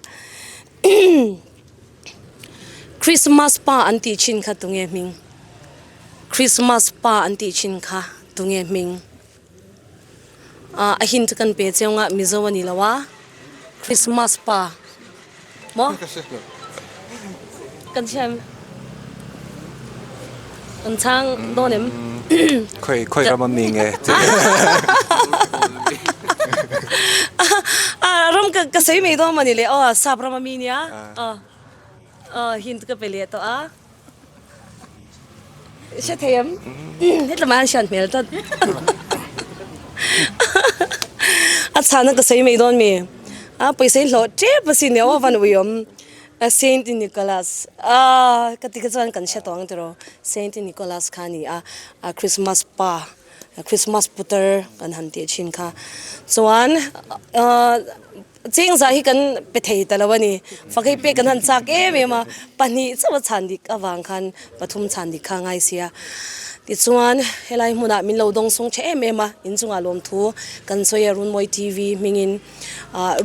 Christmas pa an tih thin kha tunge hming? Christmas pa an tih thin kha tunge hming? A hint kan pe chiang a, Mizo a ni lo a, Christmas pa maw? Kan hria em? Kan chhang dawn em? Khawi khawi ram a mi nge? A ram ka ka sawi mai dawn mawni le aw, sap ram a mi nia aw aw hint ka pe leh tawh a. Hre thei em? Hetlama hian hriat hmel tlat. A chhana ka sawi mai dawn mi? A pawisa hi hlawh tep asin e aw van uiawm. Saint Nicholas ah ka ti kha chuan kan hre tawh ang tiraw Saint Nicholas kha a ni a, Christmas pa Christmas putar kan han tih thin kha chuan ah cheng zah hi kan pe thei ta lo a ni fakei pek kan han chak em em a pahnih chauh a chhan dik avang khan pathum chhan dik kha a ngai sia tichuan helai hmunah min lo dawng sung tha em em a inchungah lawmthu kan sawi a Runmawi T_V hmingin.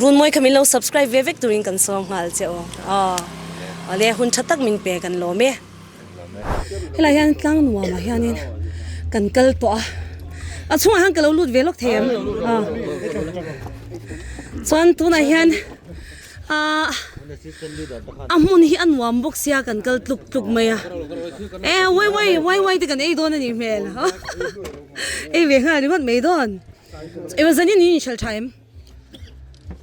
Runmawi kha min lo subscribe ve vek turin kan sawng nghal che aw. Aw awle hun tha tak min pe kan lawm e. Helai hian tlang nuamah hianin kan kal tawh a, a chhungah hian ka lo lut ve lawk thei em? Aw chuan tunah hian ah a hmun hi a nuam bawk sia kan kal tluk tluk mai a, e wai wai wai wai te kan ei dawn a nih hmel ei ve nghal ringawt mai dawn. Emaw zanin hi inhralh tha em?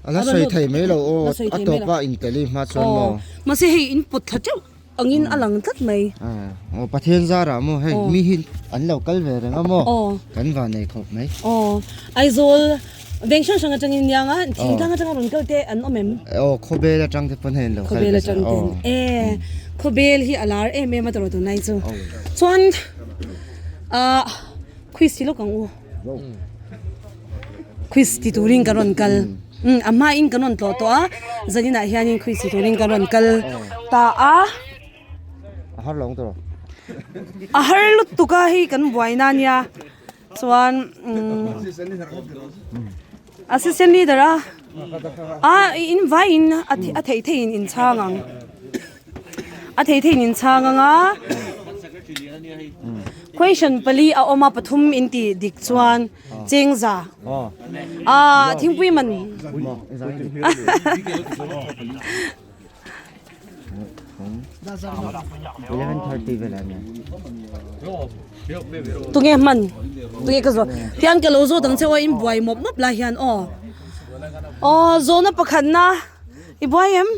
A la sawi thei mai lo aw, a tawpa intel i hma chuan maw? Mahse hei in pawt thla teuh angin a lang tlat mai. Aw Pathian zarah maw hei mi hi an lo kal ve reng a maw? Kan van nei khawp mai. Aw Aizawl veng hrang hrang atangin niang a, thingtlang atanga rawn kal te an awm em? Aw Khawbel atang te pawn hei an lo kal ve Khawbel atang ten e Khawbel hi a lar em em a tawrh tunlai chu. Chuan ah quiz hi lawk ang u. Quiz ti turin ka rawn kal umm a hmain kan rawn tlawh tawh a zaninah hianin quiz ti turin ka rawn kal ta a. A har lo ang tawh. A har lutuk a hei kan buaina ania chuan umm assistant leader a a in vaiin a theih theihin in chhang ang. A thei theiin in chhang ang a, question pali a awm a pathum in tih dik chuan chengza ah thingpui man tunge hman tunge ka zawh tiang ka lo zawt ang che aw in buai mawp mawp lai hian aw aw zawhna pakhatna i buai em?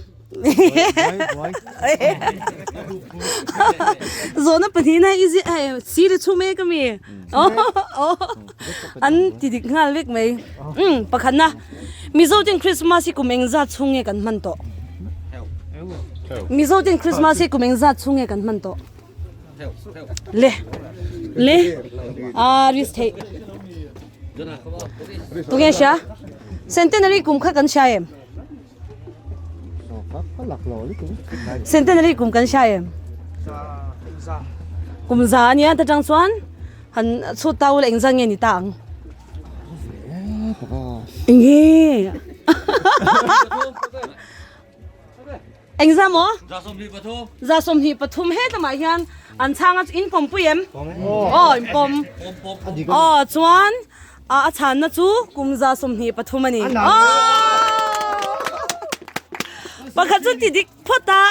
Zawhna pahnihna i zi eh sir i chhu mek ami an ti dik nghal vek mai umm pakhatna Mizo ten Christmas hi kum engzat chhung nge kan hman tawh Mizo ten Christmas hi kum engzat chhung nge kan hman tawh le le a risk theih tunge hria centenary kum kha kan hria em. Centenary kum kan hria em? Kum za a nia ta tang chuan han chhut ta ula engzat nge ni ta ang? Enge? Engzat maw? 123 hetlama hian an chhang a in pawmpui em? Aw in pawm. Aw chuan A chhanna chu kum 123 a ni. Pakhat chu ti dik phawt a.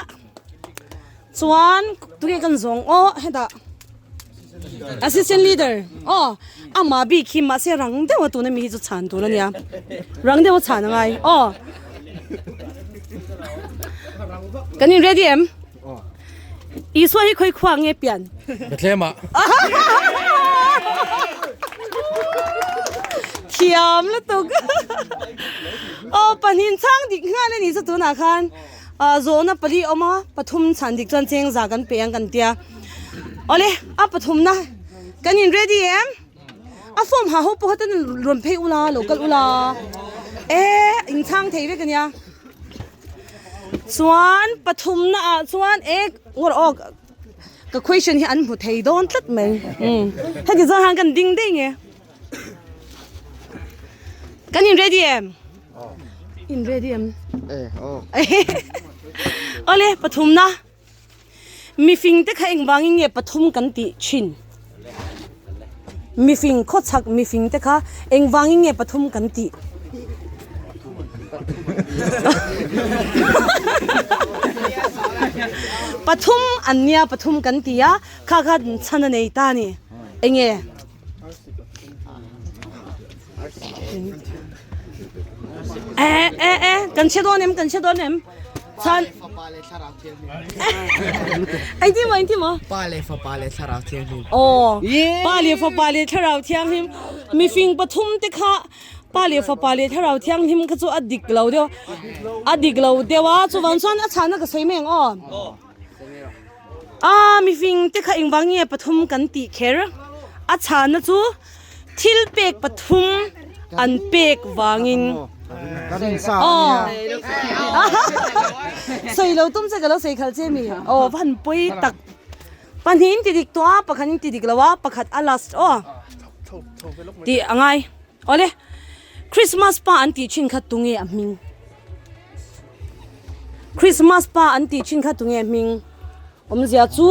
Chuan tunge kan zawng aw hetah assistant leader aw amah bik hi mahse rang deuh a tuna mi hi chu chhan tur a nia. Rang deuh a chhan a ngai aw. Kan in ready em? Isua hi khawi khuang nge pian? Bethlehem ah. Thiam lutuk. Aw pahnih chhang dik nghal a ni chu tunah khan zawhna pali awm a pathum chhan dik chuan cheng za kan pe ang kan tia. Awle a pathumna kan in ready em? A form ha ho pawh kha ten rawn phei ula lo kal ula. E in chhang thei vek a nia. Chuan pathumna ah chuan e ngawr aw ka question hi an hmu thei dawn tlat mai umm heti zawng hian kan ding daih nge kan in ready em in ready em awle pathumna. Mifing te kha engvangin nge pathum kan tih thin? Mifing khawchhak mifing te kha engvangin nge pathum kan tih? Pathum an nia pathum kan ti a, kha kha chhan a nei ta a ni. Enge? Eh eh eh kan hre dawn em kan hre dawn em? Chhan Eng ti maw eng ti maw? Pa leh fapa leh thlarau thianghlim. Aw Pa leh fapa leh thlarau thianghlim mifing pathum te kha Pa leh fapa leh thlarau thianghlim kha chu a dik lo deuh a dik lo deuh a chuvang chuan a chhana ka sawi mai ang aw. A mifing te kha engvang nge pathum kan tih kher a chhana chu Thil pek pathum an pek vangin aw sawi lo tum che ka lo sawi khalh che mi aw va han pawi tak pahnih in ti dik tawh a pakhat in ti dik lo a pakhat a last aw tih a ngai awle Christmas pa an tih thin kha tunge a hming Christmas pa an tih thin kha tunge a hming awmzia chu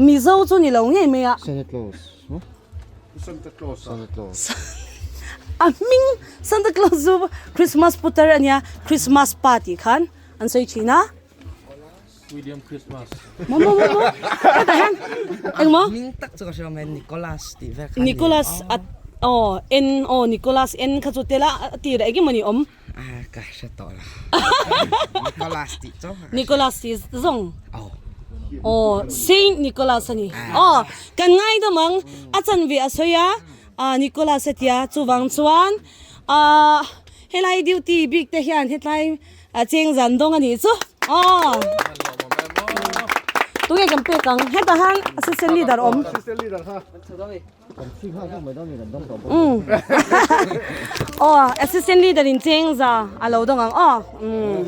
Mizo chu ni lo ngei mai a. Santa Claus. Santa Claus a. Santa Claus. A hming Santa Claus chu Christmas putar a nia, Christmas pa tih khan an sawi thin a. William Christmas. Maw maw maw maw. Hetah hian engmaw? Hming tak chu ka hre awm e, Nicholas tih vel kha a ni. Nicholas a aw N aw Nicholas N kha chu tel a a tirah engemaw ni awm. A ka hre tawh lo. Nicholas tih chauh kha ka hria. Nicholas tih zawng. Aw. Aw Saint Nicholas a ni. Aw kan ngaidam ang a chanve a sawi a ah Nicholas a tia chuvang chuan ah helai duty bik te hian hetlai cheng zan dawng a nih chu. Aw. Tunge kan pek ang hetah hian assistant leader awm. Assistant leader kha. Aw assistant leader in cheng za a lo dawng ang aw umm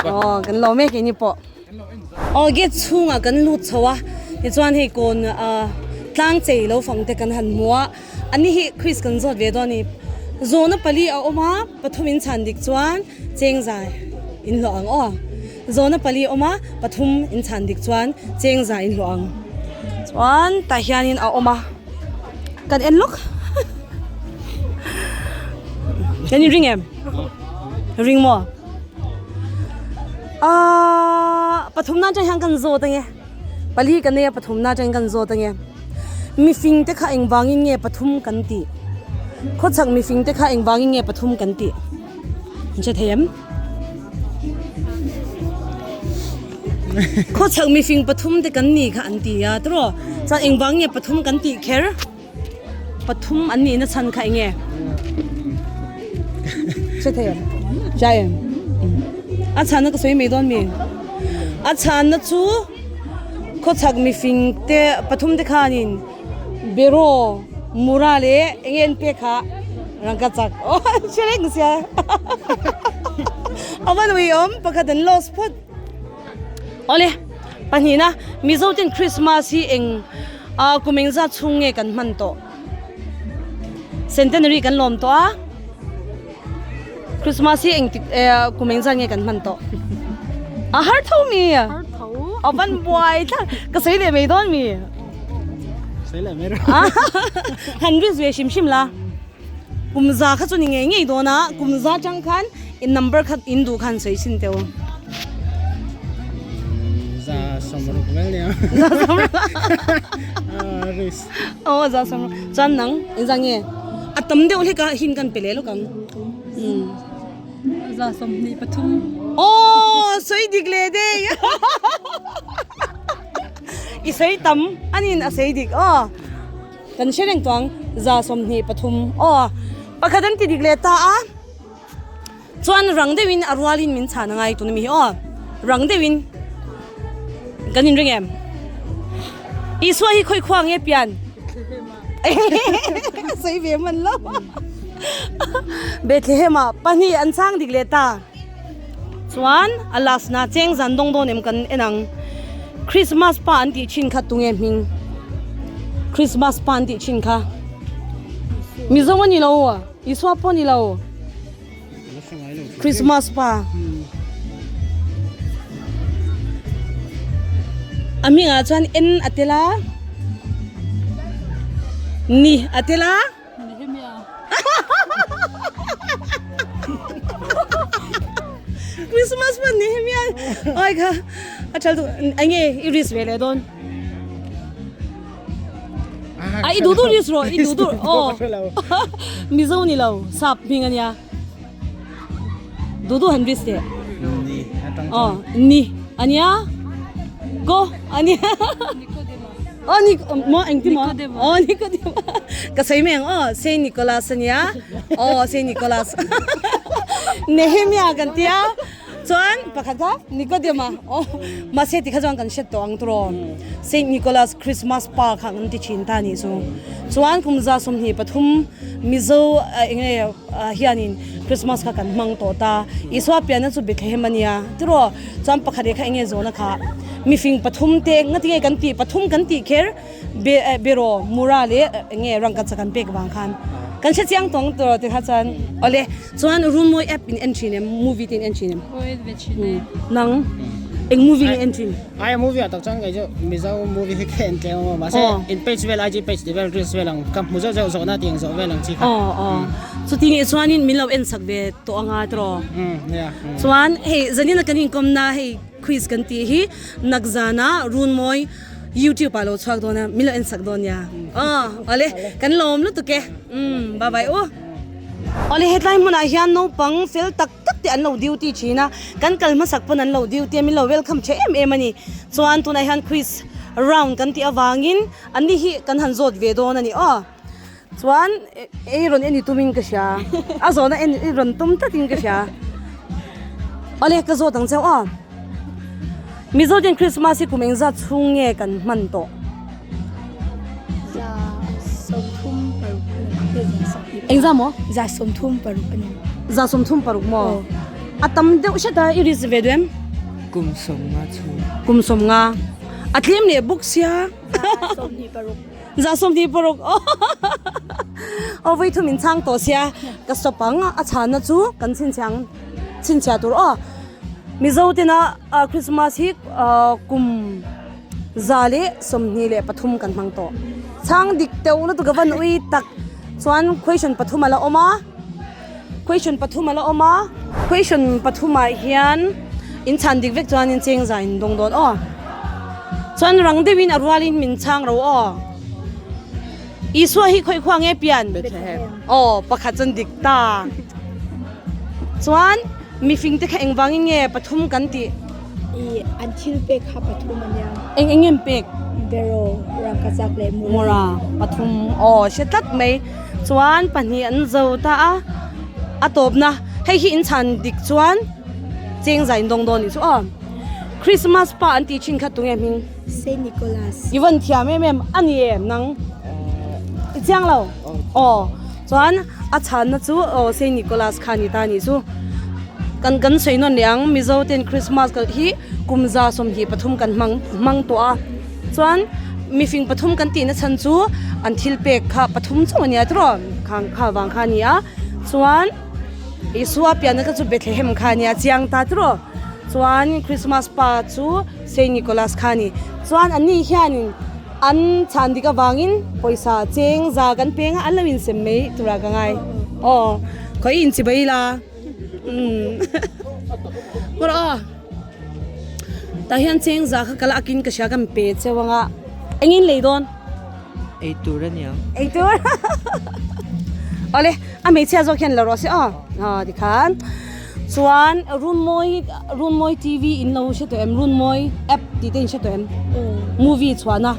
aw kan lo mek ini pawh aw gate chhungah kan lut chho a tichuan hei kawn ah tlang chei lo fang te kan han hmu a ani hi quiz kan zawt ve dawn a ni zawhna pali a awm a pathum in chhan dik chuan cheng za in hlawh ang aw. Zawhna pali a awm a, pathum inchhan dik chuan cheng za in hlawh ang. Chuan tah hianin a awm a, kan en lawk. Kan in ring em? Ring maw? Aaa pathum nan atang hian kan zawt ange. Pali ka nei a pathum na atangin kan zawt ange. Mifing te kha engvangin nge pathum kan tih? Khawchhak mifing te kha engvangin nge pathum kan tih? An hre thei em? Khawchhak mifing pathum te kan ni kha an ti a tiraw? Chuan engvang nge pathum kan tih kher? Pathum an nihna chhan kha enge? Hre thei em? Hria em? A chhanna ka sawi mai dawn mi? A chhanna chu khawchhak mifing te pathum te khanin Beraw Mura leh enge an pek kha rangka chak aw hre reng sia a va nui awm pakhat an lost phawt awle pahnihna Mizo ten Christmas hi eng ah kum eng zat chhung nge kan hman tawh centenary kan lawm tawh a Christmas hi eng tik eh kum eng zat nge kan hman tawh a har tho mi a van buai thlak ka sawi leh mai dawn mi. Han risk ve hrim hrim la kum za kha chu ni ngei ngei dawn a kum za tang khan in number kha in duh khan sawi chhin teuh Za samruk vel nia. Za samruk. Risk. Aw za samruk. Chuan nang in za nge a tam deuh hlek a hin kan pe leh lawk ang. Za 23. Aw sawi dik leh dei. I sawi tam anin a sawi dik aw. Kan hre reng tawh ang 23 aw. Pakhat an ti dik leh ta a. Chuan rang deuhin a rualin min chhan a ngai tun ami hi aw. Rang deuhin kan inring em? Isua hi khawi khua nge pian? Sawi ve hman lo. Bethlehem ah pahnih an chang dik leh ta. Chuan a last na cheng zan dawng dawn em kan en ang. Christmas pa an tih thin kha tunge hming? Christmas pa an tih thin kha. Mizo a ni lo, Isua pawh a ni lo. Christmas pa. A hmingah chuan N a tel a, Ni a tel a. Christmas hman Nehemia ai kha a thal duh eng nge i risk ve leh dawn? A i duh duh risk rawh i duh duh aw Mizo ni lo sap hming a nia duh duh han risk teh aw ni a nia ko a nia aw ni maw engti maw aw Nikodema ka sawi mai ang aw Saint Nicholas a nia aw Saint Nicholas Nehemia kan tia. Chuan pakhat kha Nikodema aw mahse tikha chuan kan hret tawh ang turaw Saint Nicholas Christmas pa kha kan ti thin ta anih chu. Chuan kum 23 Mizo eng nge hianin Christmas kha kan hmang tawh ta. Isua pianna chu Bethlehem ania tiraw chuan pakhat leh kha eng nge zawhna kha mifing pathum te ngati nge kan tih pathum kan tih kher Beraw Mura leh eng nge rangkachak an pek vang khan kan hre chiang tawng tawh tikha chuan awle chuan Runmawi app in en thin em movie te in en thin em Aw en ve thin e. Nang eng movie nge en thin? Ai movie ah tak chuan kei chu Mizo movie hi ka en tlem a mahse in page vel IG page tih vel reels vel ang ka hmu zeuh zeuh zawhna tih ang zawh vel ang chi kha. Aw aw chuti nge chuanin min lo en sak ve tawh anga tiraw? Nia. Chuan hei zanina kan inkawmna hei quiz kan tih hi nakzana Runmawi YouTube ah lo chhuak dawn a min lo en sak dawn nia aw awle kan lawm lutuk e umm bye bye u. Awle hetlai hmunah hian naupang fel tak tak te an lo duty thin a kan kal hmasak pawn an lo duty a min lo welcome tha em em a ni chuan tunah hian quiz round kan tih avangin an ni hi kan han zawt ve dawn a ni aw chuan ei rawn en i tumin ka hria a zawhna en i rawn tum tlatin ka hria awle ka zawt ang cheu aw Mizo ten Christmas hi kum engzat chhung nge kan hman tawh? Engzat maw? 35 a ni. 35 maw? A tam deuh hret a i risk ve duh em? Kum 50 chhung. Kum 50. A tlem leh bawk sia. 26. 26 aw vawi thum in chhang tawh sia ka stop ang a chhanna chu kan chhinchhiah ang chhinchhiah tur aw Mizo tena Christmas hi kum 123 kan hmang tawh chhang dik teuh lutuk a van ui tak chuan question pathum a la awm a question pathum a la awm a question pathumah hian in chhan dik vek chuan in cheng zai in dawng dawn aw chuan rang deuhin a rualin min chhang ro aw Isua hi khawi khua nge pian aw pakhat chuan dik ta chuan mifing te kha engvangin nge pathum kan tih I an thil pek kha pathum a nia. Eng eng nge an pek? Beraw, rangkachak leh mura. Mura pathum aw hre tlat mai. Chuan pahnih an zo ta a, a tawpna hei hi inchhan dik chuan cheng zai in dawng dawn nih chu aw. Christmas pa an tih thin kha tunge hming? Saint Nicholas. I van thiam em em a ni em nang? I chiang lo? Aw chuan a chhanna chu aw Saint Nicholas kha a ni ta nih chu. Kan kan sawi nawn leh ang Mizo ten Christmas kalh hi kum 23 kan hmang hmang tawh a chuan mifing pathum kan tihna chhan chu an thil pek kha pathum chauh a nia tiraw khang kha vang kha a ni a chuan Isua pianna kha chu Bethlehem kha a nia chiang ta tiraw chuan Christmas pa chu Saint Nicholas kha a ni chuan an ni hianin an chhan dik avangin pawisa cheng za kan peng a an lo insem mai tura ka ngai aw khawi inchibai ila. Kawr aw tah hian cheng za kha kal akin ka hria kan pe cheu anga engin lei dawn ei tur a niang ei tur awle a hmeichhia zawk hian la rawh se aw aw tikhan chuan Runmawi Runmawi T V in lo hre tawh em Runmawi app tih te in hre tawh em movie chhuahna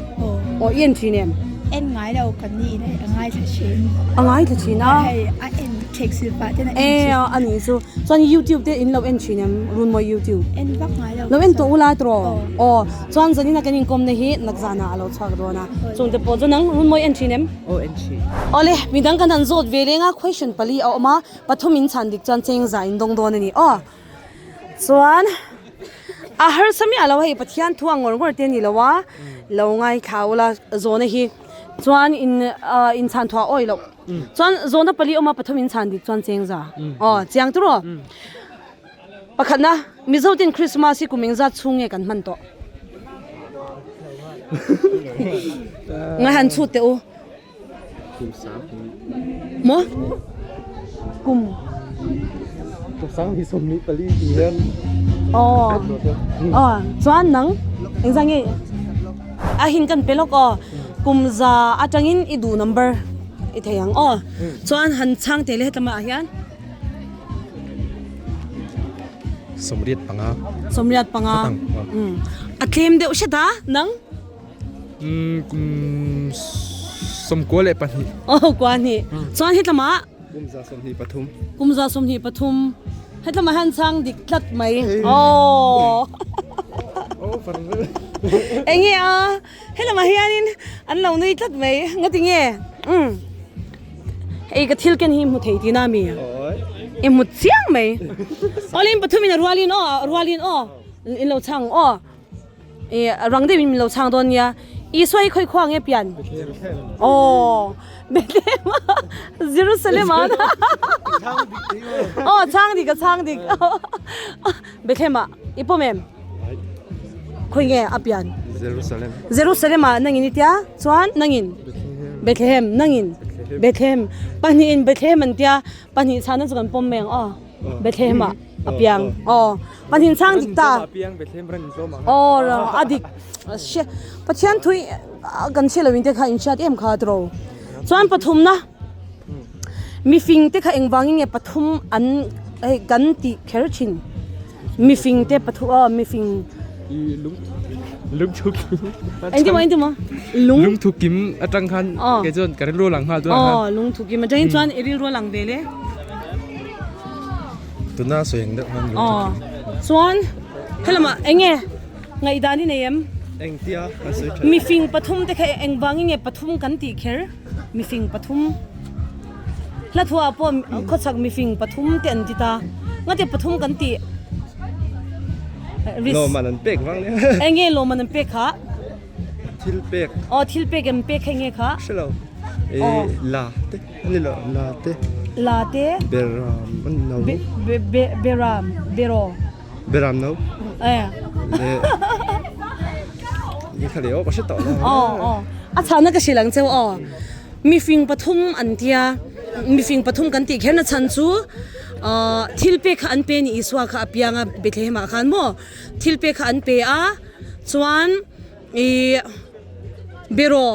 aw i en thin em en ngai lo kan ni in a ngaithla thin a ngaithla thin a hei a en thek sil pah ten a en thin a ni chu chuan youtube te in lo en thin em Runmawi youtube en vak ngai lo lo en tawh ula tawh aw chuan zanina kan inkawmna hi nakzana a lo chhuak dawn a chung te pawh chu nang Runmawi en thin em aw en thin awle midang kan han zawt ve leng a question pali a awm a pathum in chhan dik chuan cheng za in dawng dawn a ni aw chuan A harsa miah lo hei Pathian thu ang ngawr ngawr te a ni lo a, lo ngaithla ula zawhna hi chuan in ah inchhan thuah awi loh chuan zawhna pali awma pathum inchhan dik chuan cheng za aw chiang tur aw. Pakhatna Mizo ten Christmas hi kum engzat chhung nge kan hman tawh? Ngai han chhut teh u. Kum sang hi. Maw? Kum. Kum sang hi 24 ti hian. Aw. Aw, chuan nang engzah nge a hin kan pe lawk aw. Kum za atangin i duh number i thei ang aw. Chuan han chhang teh le hetlama ah hian. 85. 85. A tlem deuh hret a nang? Kum 92. Aw kua hnih. Chuan hetlama? Kum 123. Kum 123. Hetlama hian chhang dik tlat mai. Aw. Enge a? Helamah hianin an lo nui tlat mai. Ngati nge? Umm. Hei ka thil ken hi hmu thei tihna a mi? I hmu chiang mai. Awlin pathumin a rualin aw, a rualin aw. In lo chhang aw. I rang deuhin min lo chhang dawn nia. Isua hi khawi khua nge pian? Aw Bethlehem Jerusalem ah Aw chhang dik a chhang dik. Bethlehem ah i pawm em? Khawi nge a pian? Jerusalem. Jerusalem ah nangin i tia chuan nangin Bethlehem nangin Bethlehem pahnihin Bethlehem an tia pahnih chhana chu kan pawm mai ang aw. Bethlehem ah a piang aw pahnih chhang dik ta aw a dik hria Pathian thu kan hria lo in te kha in hriat em kha tiraw chuan pathum na mifing te kha engvangin nge pathum an hei kan tih kher thin mifing te pathum aw mifing lungthu kim engtin maw engtin maw lung lungthu kim atang khan kei chuan ka rilru lang nghal tunah khan aw lungthu kim atangin chuan i rilru lang ve le tuna sawi ang deuh khan lungthu kim chuan helamah enge ngaihdan i nei em engtia kan sawi tha mifing pathum te kha engvangin nge pathum kan tih kher mifing pathum Hla thuah pawh khawchhak mifing pathum te an ti ta. Ngate pathum kan tih risk. Lawmman an pek vang nia. Eng nge lawmman an pek kha? Thil pek. Aw thil pek em pek kha eng nge kha? Hre lo. E la te ani lo la te. La te. Beram an no. Be be be beram bero. Beram no. Eh. Le. Ni kha le aw ka hre tawh lo. Aw aw. A chhana ka hrilh ang cheu aw. Mifing pathum an tia, mifing pathum kan tih kherna chhan chu ahh thil pek kha an pe ni Isua kha a piang a Bethlehem ah khan maw thil pek kha an pe a chuan ihh beraw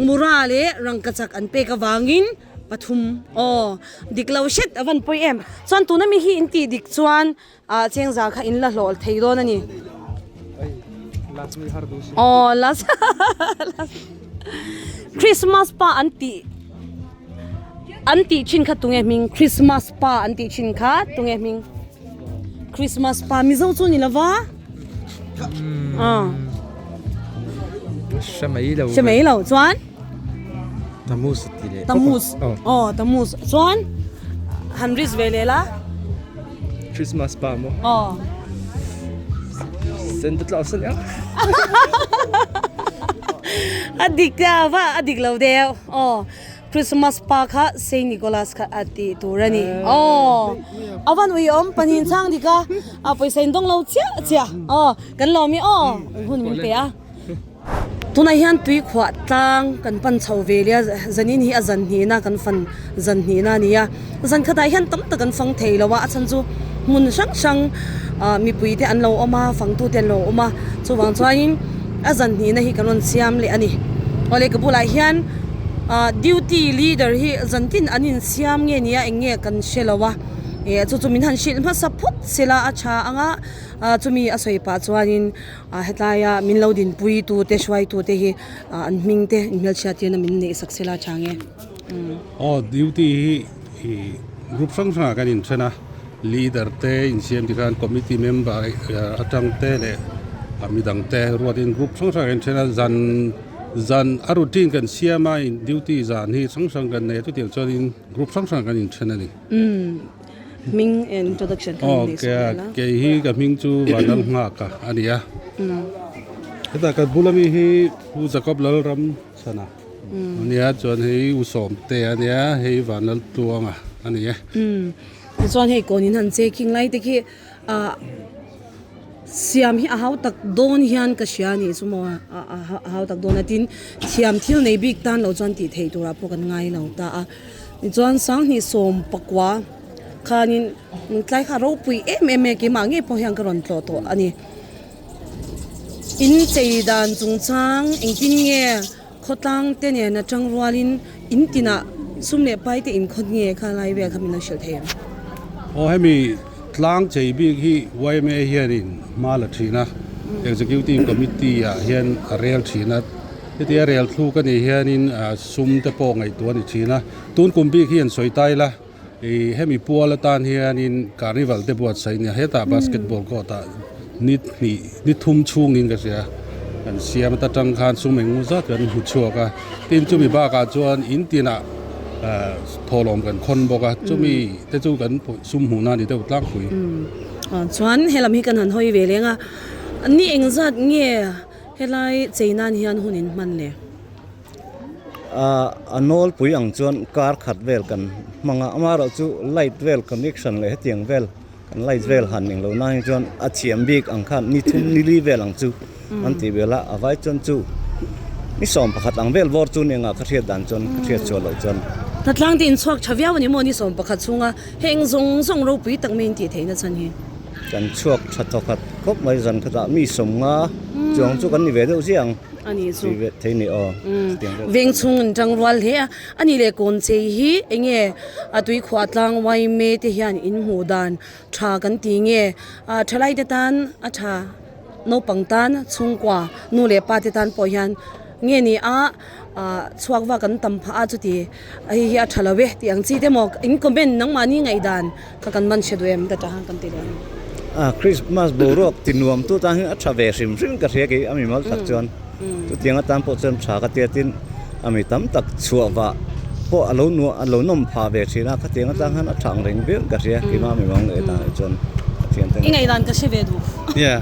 mura leh rangkachak an pek avangin pathum aw dik lo hret a van pawi em chuan tuna mi hi in tih dik chuan ah chengza kha in la hlawh thei dawn a ni. Aw last Christmas pa an tih an tih thin kha tunge hming Christmas pa an tih thin kha tunge hming Christmas pa Mizo chu ni lova ah hre mai lo hre mai lo chuan Tammuz tih leh Tammuz aw Tammuz chuan han risk ve leh la. Christmas pa maw? Aw. Santa Claus a nia. A dik a va a dik lo deuh. Aw. Christmas pa kha Saint Nicholas kha a tih tur a ni. Aw. A van ui awm pahnih chhang dik a. A pawisa in dawng lo chiah chiah. Aw. Kan lawm i aw. Hun min pe a. Tunah hian tui khuah tlang kan pan chho ve leh a, zanin hi a zan hnihna kan fan zan hnihna a ni a, zan khatah hian tam tak an fang thei lo a, a chhan chu hmun hrang hrang ah mipui te an lo awm a, fangtu te an lo awm a, chuvang chuanin a zan hnihna hi kan rawn siam leh a ni. Awle ka bulah hian ah duty leader hi zan tin an insiam nge nia eng nge kan hre lo a, eh chu chu min han hrilh hmasa phawt sela a tha ang a, ah chumi a sawi pah chuanin. Ah hetlaia min lo dinpui tu te hruai tu te hi ah an hming te in hmelchhiat tirna min neih sak sela a chang e. Aw duty hi ih group hrang hrangah kan inthen a leader te insiam ti khan committee member atang te leh ah midang te ruatin group hrang hrangah kan inthen a zan zan a routine kan siam a duty zan hi hrang hrang kan nei a chutiang chuanin group hrang hrangah kan inthen a ni. Hming introduction kha min neih sual vel a. Kei hi ka hming chu Vanlal Nghaka a ni a. Hetah kan bula mi hi Pu Jacob Lalram Chhana a nia chuan hei U Sawmte a nia hei Vanlal Tluanga a ni e. Tichuan hei kawn in han checking lai te khi ah. Siam hi a hau tak dawn hian ka hria a nih chu maw a hau tak dawn a tin thiam thil nei bik tan lo chuan tih theih turah pawh kan ngai lo ta a tichuan 2019 khanin tlai kha ropui em em mai a keimah ngei pawh hian ka rawn tlawh tawh a ni in chei dan chungchang engtin nge khawtlang te nen atang rualin in tinah sum leh pai te inkhawt nge kha lai vel kha min lo hrilh thei ang. Aw hemi tlang chei bik hi yma hianin hma la thin a, Executive Committee ah hian a rel thin a, hetia rel thluk a nih hianin sum te pawh ngaihtuah a ni thin a, tun kum bik hi an sawi tai la, ih hemi pual atan hianin carnival te buatsaih nia hetah basketball court ah ni hnih ni thum chhungin ka hria kan siam ata tang khan sum engemaw zat kan hmu chhuak a tin chumi bakah chuan in tinah ah thawhlawm kan khawn bawk a chumi te chu kan sum hmuh nan a ni deuh tlangpui. Chuan helam hi kan han hawi ve leng a ni engzat nge helai chei nan hian hun in hman le? A nawlpui ang chuan kar khat vel kan hmang a amaherawh chu light vel connection leh hetiang vel kan light vel han eng lo nan hi chuan a thiam bik ang khan ni thum ni li vel ang chu an tih vel a a vai chuan chu ni 11 ang vel bawr chu ni anga ka hriat dan chuan ka hriat chhuah loh chuan. Hnatlang te inchhuak tha viau a ni maw ni 11 chhunga heng zawng zawng ropui tak mai intih theihna chhan hi. Kan chhuak tha thawkhat khawp mai zan khatah mi 50 chuang chu kan ni ve deuh ziah ang. A nih chu. Veng chhung an tang rual hle a, a nih leh kawn chei hi eng nge a tui khuah tlang yma te hian in hmuh dan tha kan ti nge ah thalai te tan a tha naupang tan chhungkua nu leh pa te tan pawh hian nge ni a ah chhuak vak an tam phah a chuti hei hi a tha lo e tih ang chi te maw in comment nangmahni ngaihdan kha kan man hre duh em ka tah kan ti leh ang. A Christmas boruak ti nuam tu tan hian a tha ve hrim hrim ka hria kei a mi mal tak chuan chutiang atan pawh chuan tha ka tia tin a mi tam tak chhuah vah pawh a lo nuam a lo nawm phah ve thin a khatiang atang khan a tha ang reng viau ka hria keimah mi mang leh tan ah chuan Pathian te. I ngaihdan ka hre ve duh. Nia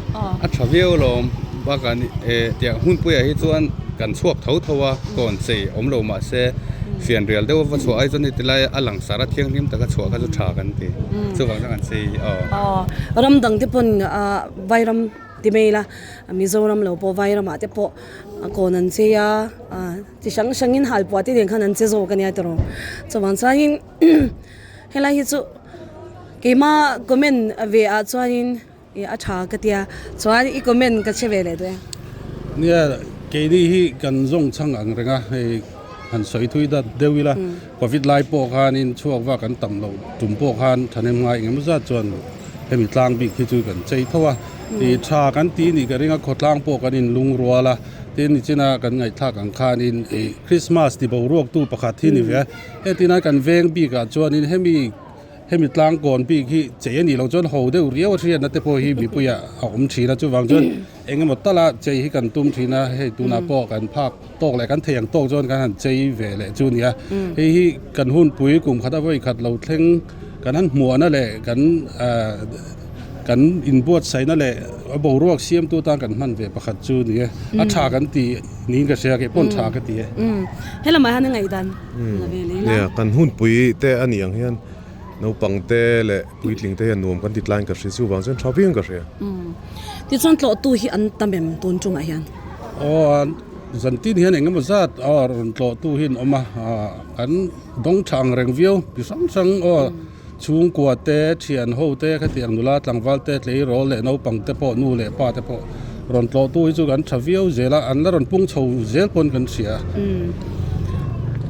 a tha viau alawm bakah tiang hunpuiah hi chuan kan chhuak tho tho a kawn chei awm lo mahse fianrial deuh a va chhuah ai chuan heti lai a langsar a thianghlim taka chhuah kha chu tha kan ti chuvang chuan kan chei aw. Aw ram dang te pawn vairam ti mai ila Mizoram lo pawh vairamah te pawh kawn an chei a chi hrang hrangin halpuah te nen khan an che zawk ania tiraw chuvang chuanin helai hi chu keima comment ve ah chuanin. I a tha ka tia chuan i comment ka che ve leh duh e. Nia keini hi kan zawng chhang ang reng a hei han sawi thui dat deuh ila covid lai pawh khanin chhuak vak an tam loh tum pawh khan thahnem ngai engemaw zat chuan hemi tlang bik hi chu kan chei tho a i tha kan tih nih ka ring a khawtlang pawh kan inlung rual a tin nichina kan ngaihthlak ang khanin i Christmas ti boruak tu pakhat hi ni ve a hetihnai kan veng bikah chuanin hemi Hemi tlangkawn bik hi chei a nih loh chuan ho deuh riau a hriatna te pawh hi mipuiah a awm thin a, chuvang chuan eng emaw tala chei hi kan tum thin a, hei tunah pawh kan phak tawk leh kan thei ang tawk chuan kan han chei ve leh chu a ni a, hei hi kan hunpui kum khat a vawi khat lo thleng kan han hmuahna leh kan ah kan inbuatsaihna leh a boruak siamtu tan kan hman ve pakhat chu a ni e, a tha kan ti niin ka hria kei pawn tha ka ti e. Helamah hian a ngaihdan. Nia, kan hunpui te a nih ang hian naupang te leh puitling te hian nuam kan ti tlaiin ka hria, chuvang chuan tha viau in ka hria. Tichuan tlawhtu hi an tam em tun chungah hian? Aw, zantin hian eng emaw zat aw rawn tlawhtu hi an awm a, kan dawng tha ang reng viau ti hrang hrang aw chhungkua te, thian ho te khatiang nula tlangval te, tleirawl leh naupang te pawh nu leh pa te pawh rawn tlawhtu hi chu kan tha viau zel a, an la rawn pung chho zel pawn kan hria.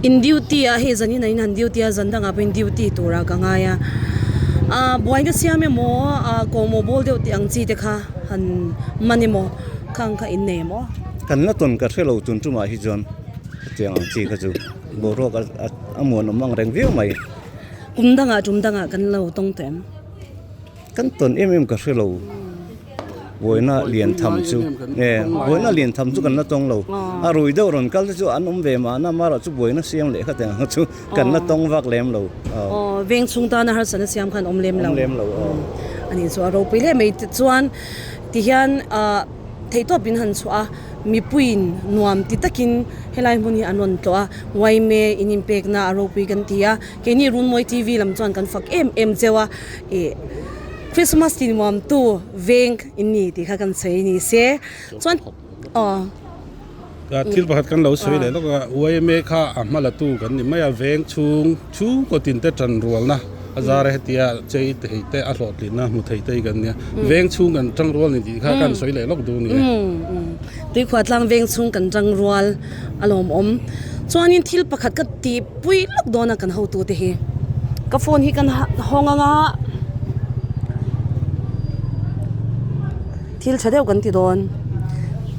In duty a hei zanin ah in han duty a zan dangah pawh in duty turah ka ngai a, ah buaina siam emaw ah kawhmawh bawl deuh tih ang chi te kha han man emaw khang kha in nei emaw? Kan la tawn ka hre lo tun tumah hi chuan hetiang ang chi kha chu boruak a muanawm ang reng viau mai. Kum dangah tum dangah kan lo tawng tawh em? Kan tawn em em ka hre lo. Buaina lian tham chu e buaina lian tham chu kan la tawng lo. A rui deuh rawn kal te chu an awm ve mahna amaherawh chu buaina siam leh kha teng ang chu kan la tawng vak lem lo. Aw veng chhung tana harsatna siam khan awm lem lo. Awm lem lo aw. Ani chu a ropui hle mai tichuan tihian ah theihtawp in han chhuah a mipuiin nuam ti takin helai hmun hi an rawn tlawh a Waime in inpekna a ropui kan ti a. Keini Runmawi TV lam chuan kan fak em em cheu a, ih. Christmas ti nuam tu veng in ni tih kha kan sawi ni se chuan aw. Thil pakhat kan lo sawi leh lawk a, yma kha a hma la tu kan ni mai a, veng chhung chhungkaw tin te tan rualna a zar a hetia chei thei te a hlawhtlinna hmu thei te hi kan nia, veng chhung kan tang rual ni tih kha kan sawi leh lawk duh a ni e. Tuikhuah tlang veng chhung kan tang rual a lawmawm. Chuanin thil pakhat ka tih pui lawk dawn a kan hotute hi. Ka phone hi kan hawng anga thil tha deuh kan ti dawn.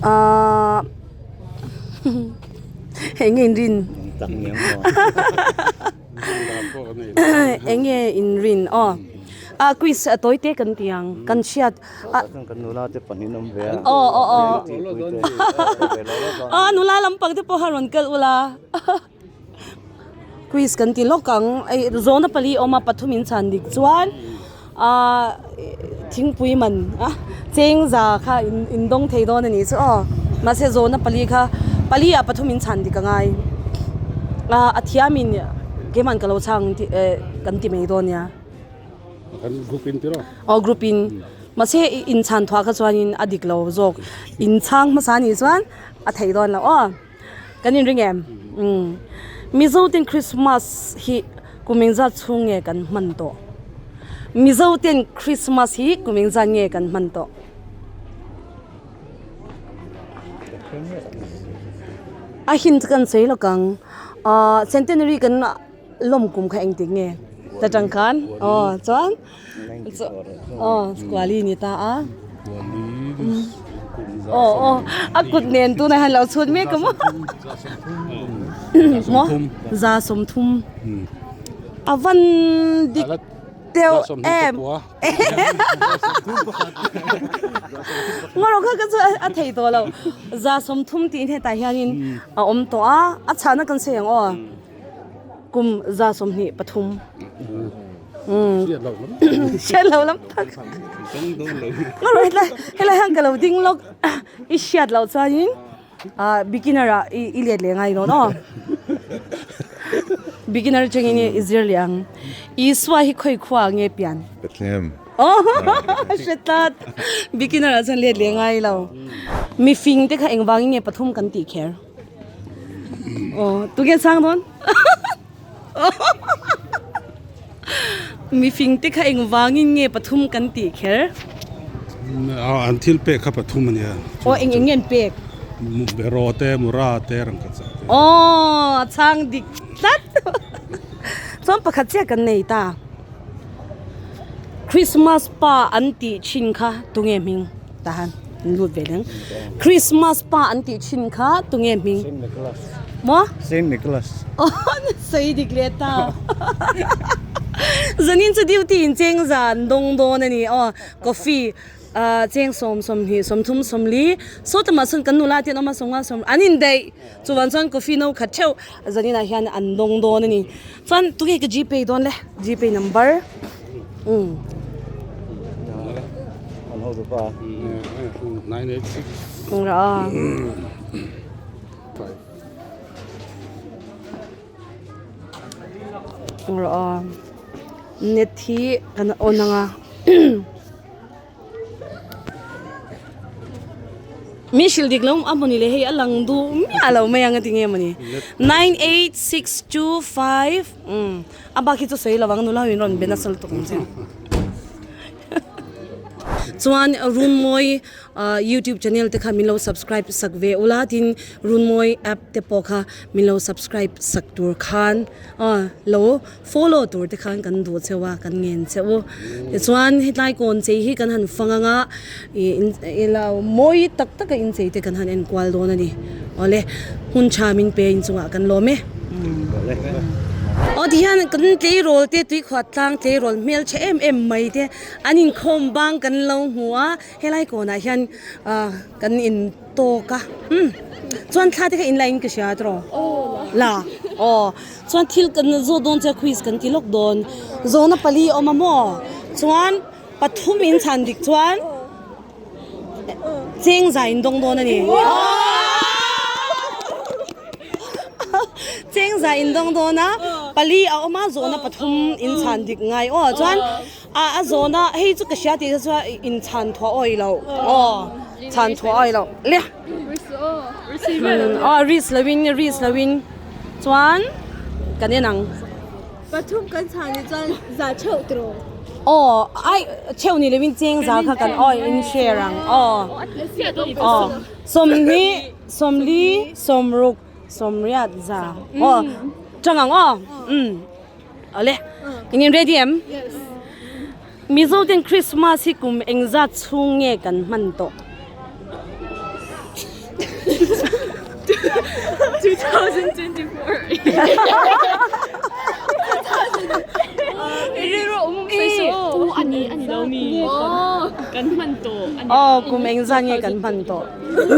Ahh eng nge inrin? Eng nge inrin? Aw ah quiz tawi te kan ti ang kan hriat a Kan nula te pahnih an awm ve a. Aw aw aw ah nula lampang te pawh a rawn kal ula. Quiz kan ti lawk ang hei zawhna pali a awm a pathum in chhan dik chuan ahh thingpui man a cheng za kha in in dawng thei dawn a nih chu aw mahse zawhna pali kha pali ah pathum in chhan dik a ngai ah a thiam in keimah ka lo chhang tih eh kan ti mai dawn nia. Kan group in tiraw? Aw group in mahse in chhan thuah kha chuan a dik lo zawk in chhang hmasa nih chuan a theih dawn loh aw. Kan inring em? Umm. Mizo ten Christmas hi kum engzat chhung nge kan hman tawh? Mizo ten Christmas hi kum engzat nge kan hman tawh? A hint kan sawi lawk ang. Ahh centenary kan lawm kum kha engtik nge? Ta tang khan aw chuan aw kuali ni ta a aw aw a kut nen tunah hian lo chhut mek a maw maw za sawmthum a van dik deuh em ngaw kha ka chu a thei tawh lo za sawmthum tih hetah hianin a awm tawh a a chhahna kan sawi ang aw. Kum 23. Hriat lo lam tak. Ngaro helai helai hian ka lo ding lawk i hriat loh chuanin ah beginner ah i i let leh ngai dawn aw. Beginner atangin i zir leh ang. Isua hi khawi khua ah nge pian? Bethlehem. Aw hre tlat. Beginner ah chuan let leh ngai lo. Mifing te kha engvangin nge pathum kan tih kher? Aw tunge chhang dawn mifing te kha engvangin nge pathum kan tih kher an thil pek kha pathum a nia aw eng eng nge an pek beraw te mura te rangkhat zah te aw a chhang dik tlat chuan pakhat chiah kan nei ta Christmas pa an tih thin kha tunge hming Tahan an lut ve dang. Christmas pa an tih thin kha tunge hming? Saint Nicholas. Maw? Saint Nicholas. Oh, sawi dik leh ta. Zanin chu duty in cheng zan dawng dawn a ni aw. Coffee cheng sawm sawmhnih sawmthum sawmli sawta mah sawn kan nula te an awm a sawmnga sawm an indaih chuvan chuan coffee no khat theuh zaninah hian an dawng dawn a ni. Chuan tunge ka gpay dawn le gpay number umm. An ho dupa. 986. Ra. Ra. Net hi kan on anga. Mi hrilh dik lo a mawni le hei a lang duh miah lo mai ang a ti nge mawni 98625 umm a bak hi chu sawi lo ang nula ho in rawn be nasa lutuk ang che chuan Runmawi ah youtube channel te kha min lo subscribe sak ve ula tin Runmawi app te pawh kha min lo subscribe sak tur khan aw lo. Follow tur te khan kan duh cheu a, kan ngen che u. Tichuan hetlai kawn chei hi kan han fang anga ih in lo mawi tak taka inchei te kan han enkual dawn a ni. Awle, hun tha min pe inchungah kan lawm e. Aw tihian kan tleirawl te tuikhuah tlang tleirawl hmeltha em em mai te an inkhawm bang kan lo hmu a, helai kawnah hian ah kan in. Tawk a umm chuan thla te kha in la in ka hria tiraw la aw chuan thil kan zawt dawn che quiz kan ti lawk dawn zawhna pali a awm a maw chuan pathum in chhan dik chuan cheng za in dawng dawn a ni cheng za in dawng dawn a pali a awm a zawhna pathum in chhan dik ngai aw chuan. A a zawna hei chu ka hria tih te chuan inchhan thuah awi lo aw chhan thuah awi lo le aw risk lo in risk lo in chuan kan en ang. Pathum kan chhan ni chuan za theuh tiraw? Aw ai theuh ni lo in cheng za kha kan aw in share ang aw aw sawmhnih sawmli sawmruk sawmriat za aw tang ang aw umm. Awle, in in ready em? Yes. Mizo ten Christmas hi kum engzat chhung nge kan hman tawh? 2024. Aw, kum engzat nge kan hman tawh?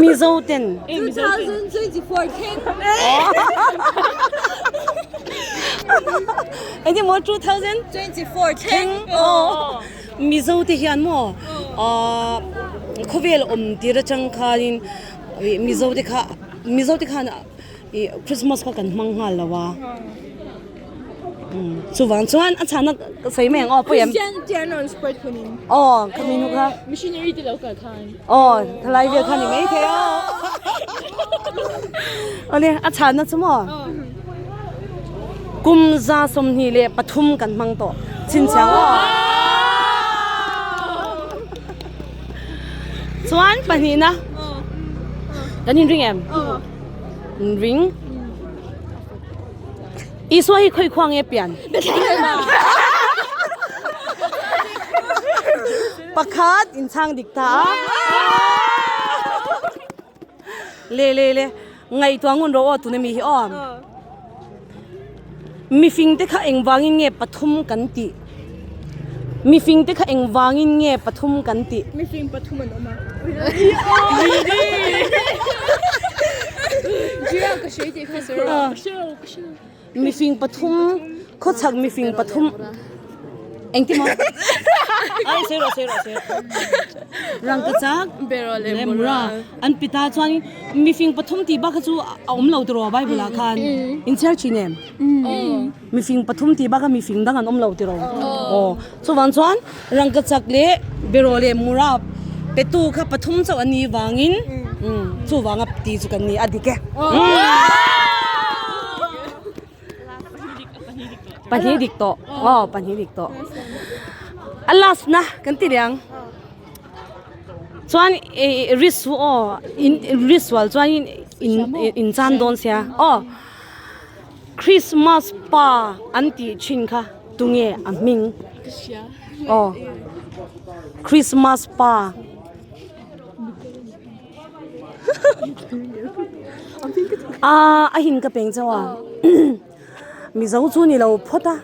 Mizo ten. 2024 thleng. Enge maw 2024 thleng aw Mizo te hian maw ahh khawvel awm tir atang khanin ih Mizo te kha Mizo te khan ih Christmas kha kan hmang nghal lo a chuvang chuan a chhahna ka sawi mai ang aw pawi em Christian te an rawn spread hunin aw khami hnu kha missionary te lo kal khan aw thalai vel kha ni maithei aw Awle, a chhanna chu maw? Kum 23 kan hmang tawh chhinchhiang aw. Chuan pahnihna kan inring em? Inring. Isua hi khawi khua nge pian? Pakhat inchhang dik ta a. Le le le ngaihtuah ngun rawh aw tuna mi hi aw. Mifing te kha engvangin nge pathum kan tih? Mifing te kha engvangin nge pathum kan tih? Mifing pathum an awm a. Mifing pathum khawchhak mifing pathum engti maw ai sawi rawh sawi rawh sawi rawh rangkachak leh mura an pita chuan mifing pathum tih bak kha chu a awm lo tiraw bible ah khan inchhiar thin em mifing pathum tih bak kha mifing dang an awm lo tiraw aw chuvang chuan rangkachak leh beraw leh mura petu kha pathum chauh an nih vangin chuvanga ti chu kan ni a dik e. Pahnih dik tawh aw pahnih dik tawh a last na kan ti leh ang chuan ih risk chu aw in risk sual chuan in in chan dawn sia aw Christmas pa an tih thin kha tunge a hming aw Christmas pa. Aaa a hin ka peng chauh a Mizo chu ni lo phawt a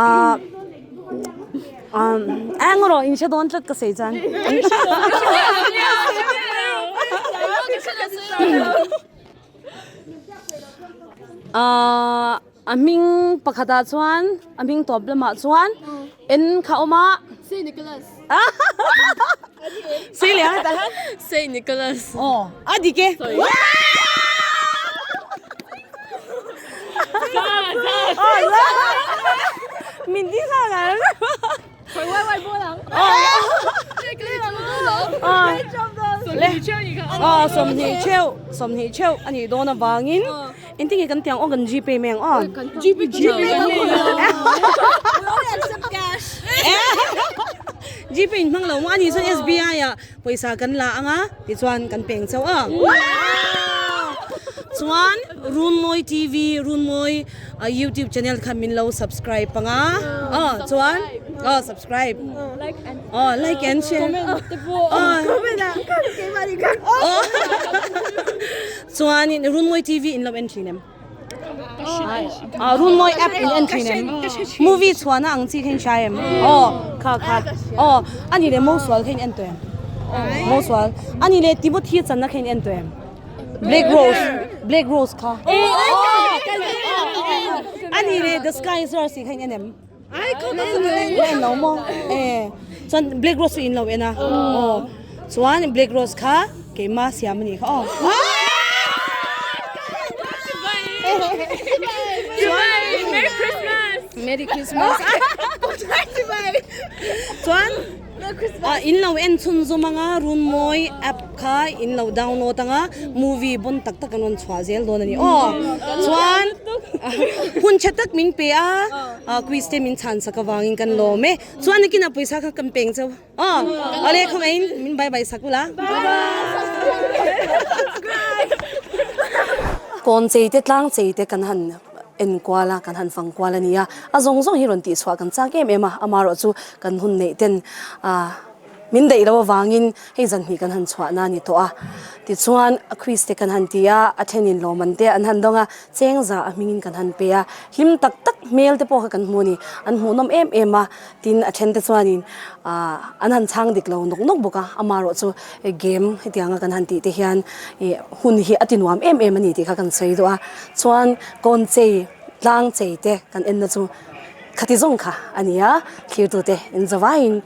aaa eng erawh in hre dawn tlat ka sawi chuan aaa. A hming pakhatah chuan a hming tawp lamah chuan N kha a awm a. Saint Nicholas. Sei leh ang hetah hian. Saint Nicholas. Aw a dik e. Min ti nghal ang. Aw sawmhnih theuh sawmhnih theuh a nih dawn avangin engtin nge kan tih ang aw kan gpay mai ang aw gpay gpay in hmang lo maw ani chuan sbi ah pawisa kan la ang a tichuan kan peng chauh a chuan Runmawi tv Runmawi a youtube channel kha min lo subscribe ang a aw chuan aw subscribe aw like and share aw chuanin Runmawi tv in lo en thin em ah Runmawi app in en thin em movie chhuahna ang chi kha in hria em aw kha kha aw ani leh Mosual kha in en tawh em Mosual ani leh Timothy channa kha in en tawh em. Black Rose Black Rose kha ani le the sky is yours tih kha in en em en lo maw e chuan Black Rose chu in lo en a aw chuan Black Rose kha keima siam a nih kha aw chuan Merry Christmas. Merry Christmas. Chuan in lo en chhun zum anga Runmawi app kha in lo download anga movie bon tak tak an rawn chhuah zel dawn a ni aw. Chuan hun tha tak min pe a quiz te min chhan sak avangin kan lawm e. Chuan nikin a pawisa kha kan peng cheu aw. Awle khawngaihin min bye bye sak ula. Kawn chei te tlang chei te kan han en kual a, kan han fang kual a ni a, a zawng zawng hi rawn tihchhuah kan chak em em a, amaherawhchu kan hun neih ten ah min daih loh avangin hei zan hnih kan han chhuah na a ni tawh a, tichuan a quiz te kan han ti a, a thenin lawmman te an han dawng a, cheng za a hmingin kan han pe a, hlim tak tak hmel te pawh kha kan hmu a ni, an hmuhnawm em em a, tin a then te chuanin ah an han chhang dik lo nawk nawk bawk a, amaherawhchu game hetianga kan han tih te hian ih hun hi a ti nuam em em a ni tih kha kan sawi duh a, chuan kawn chei tlang chei te kan en na chu khati zawng kha a ni a, thlir tute in zavaiin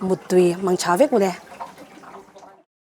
muttui mang tha vek mawle.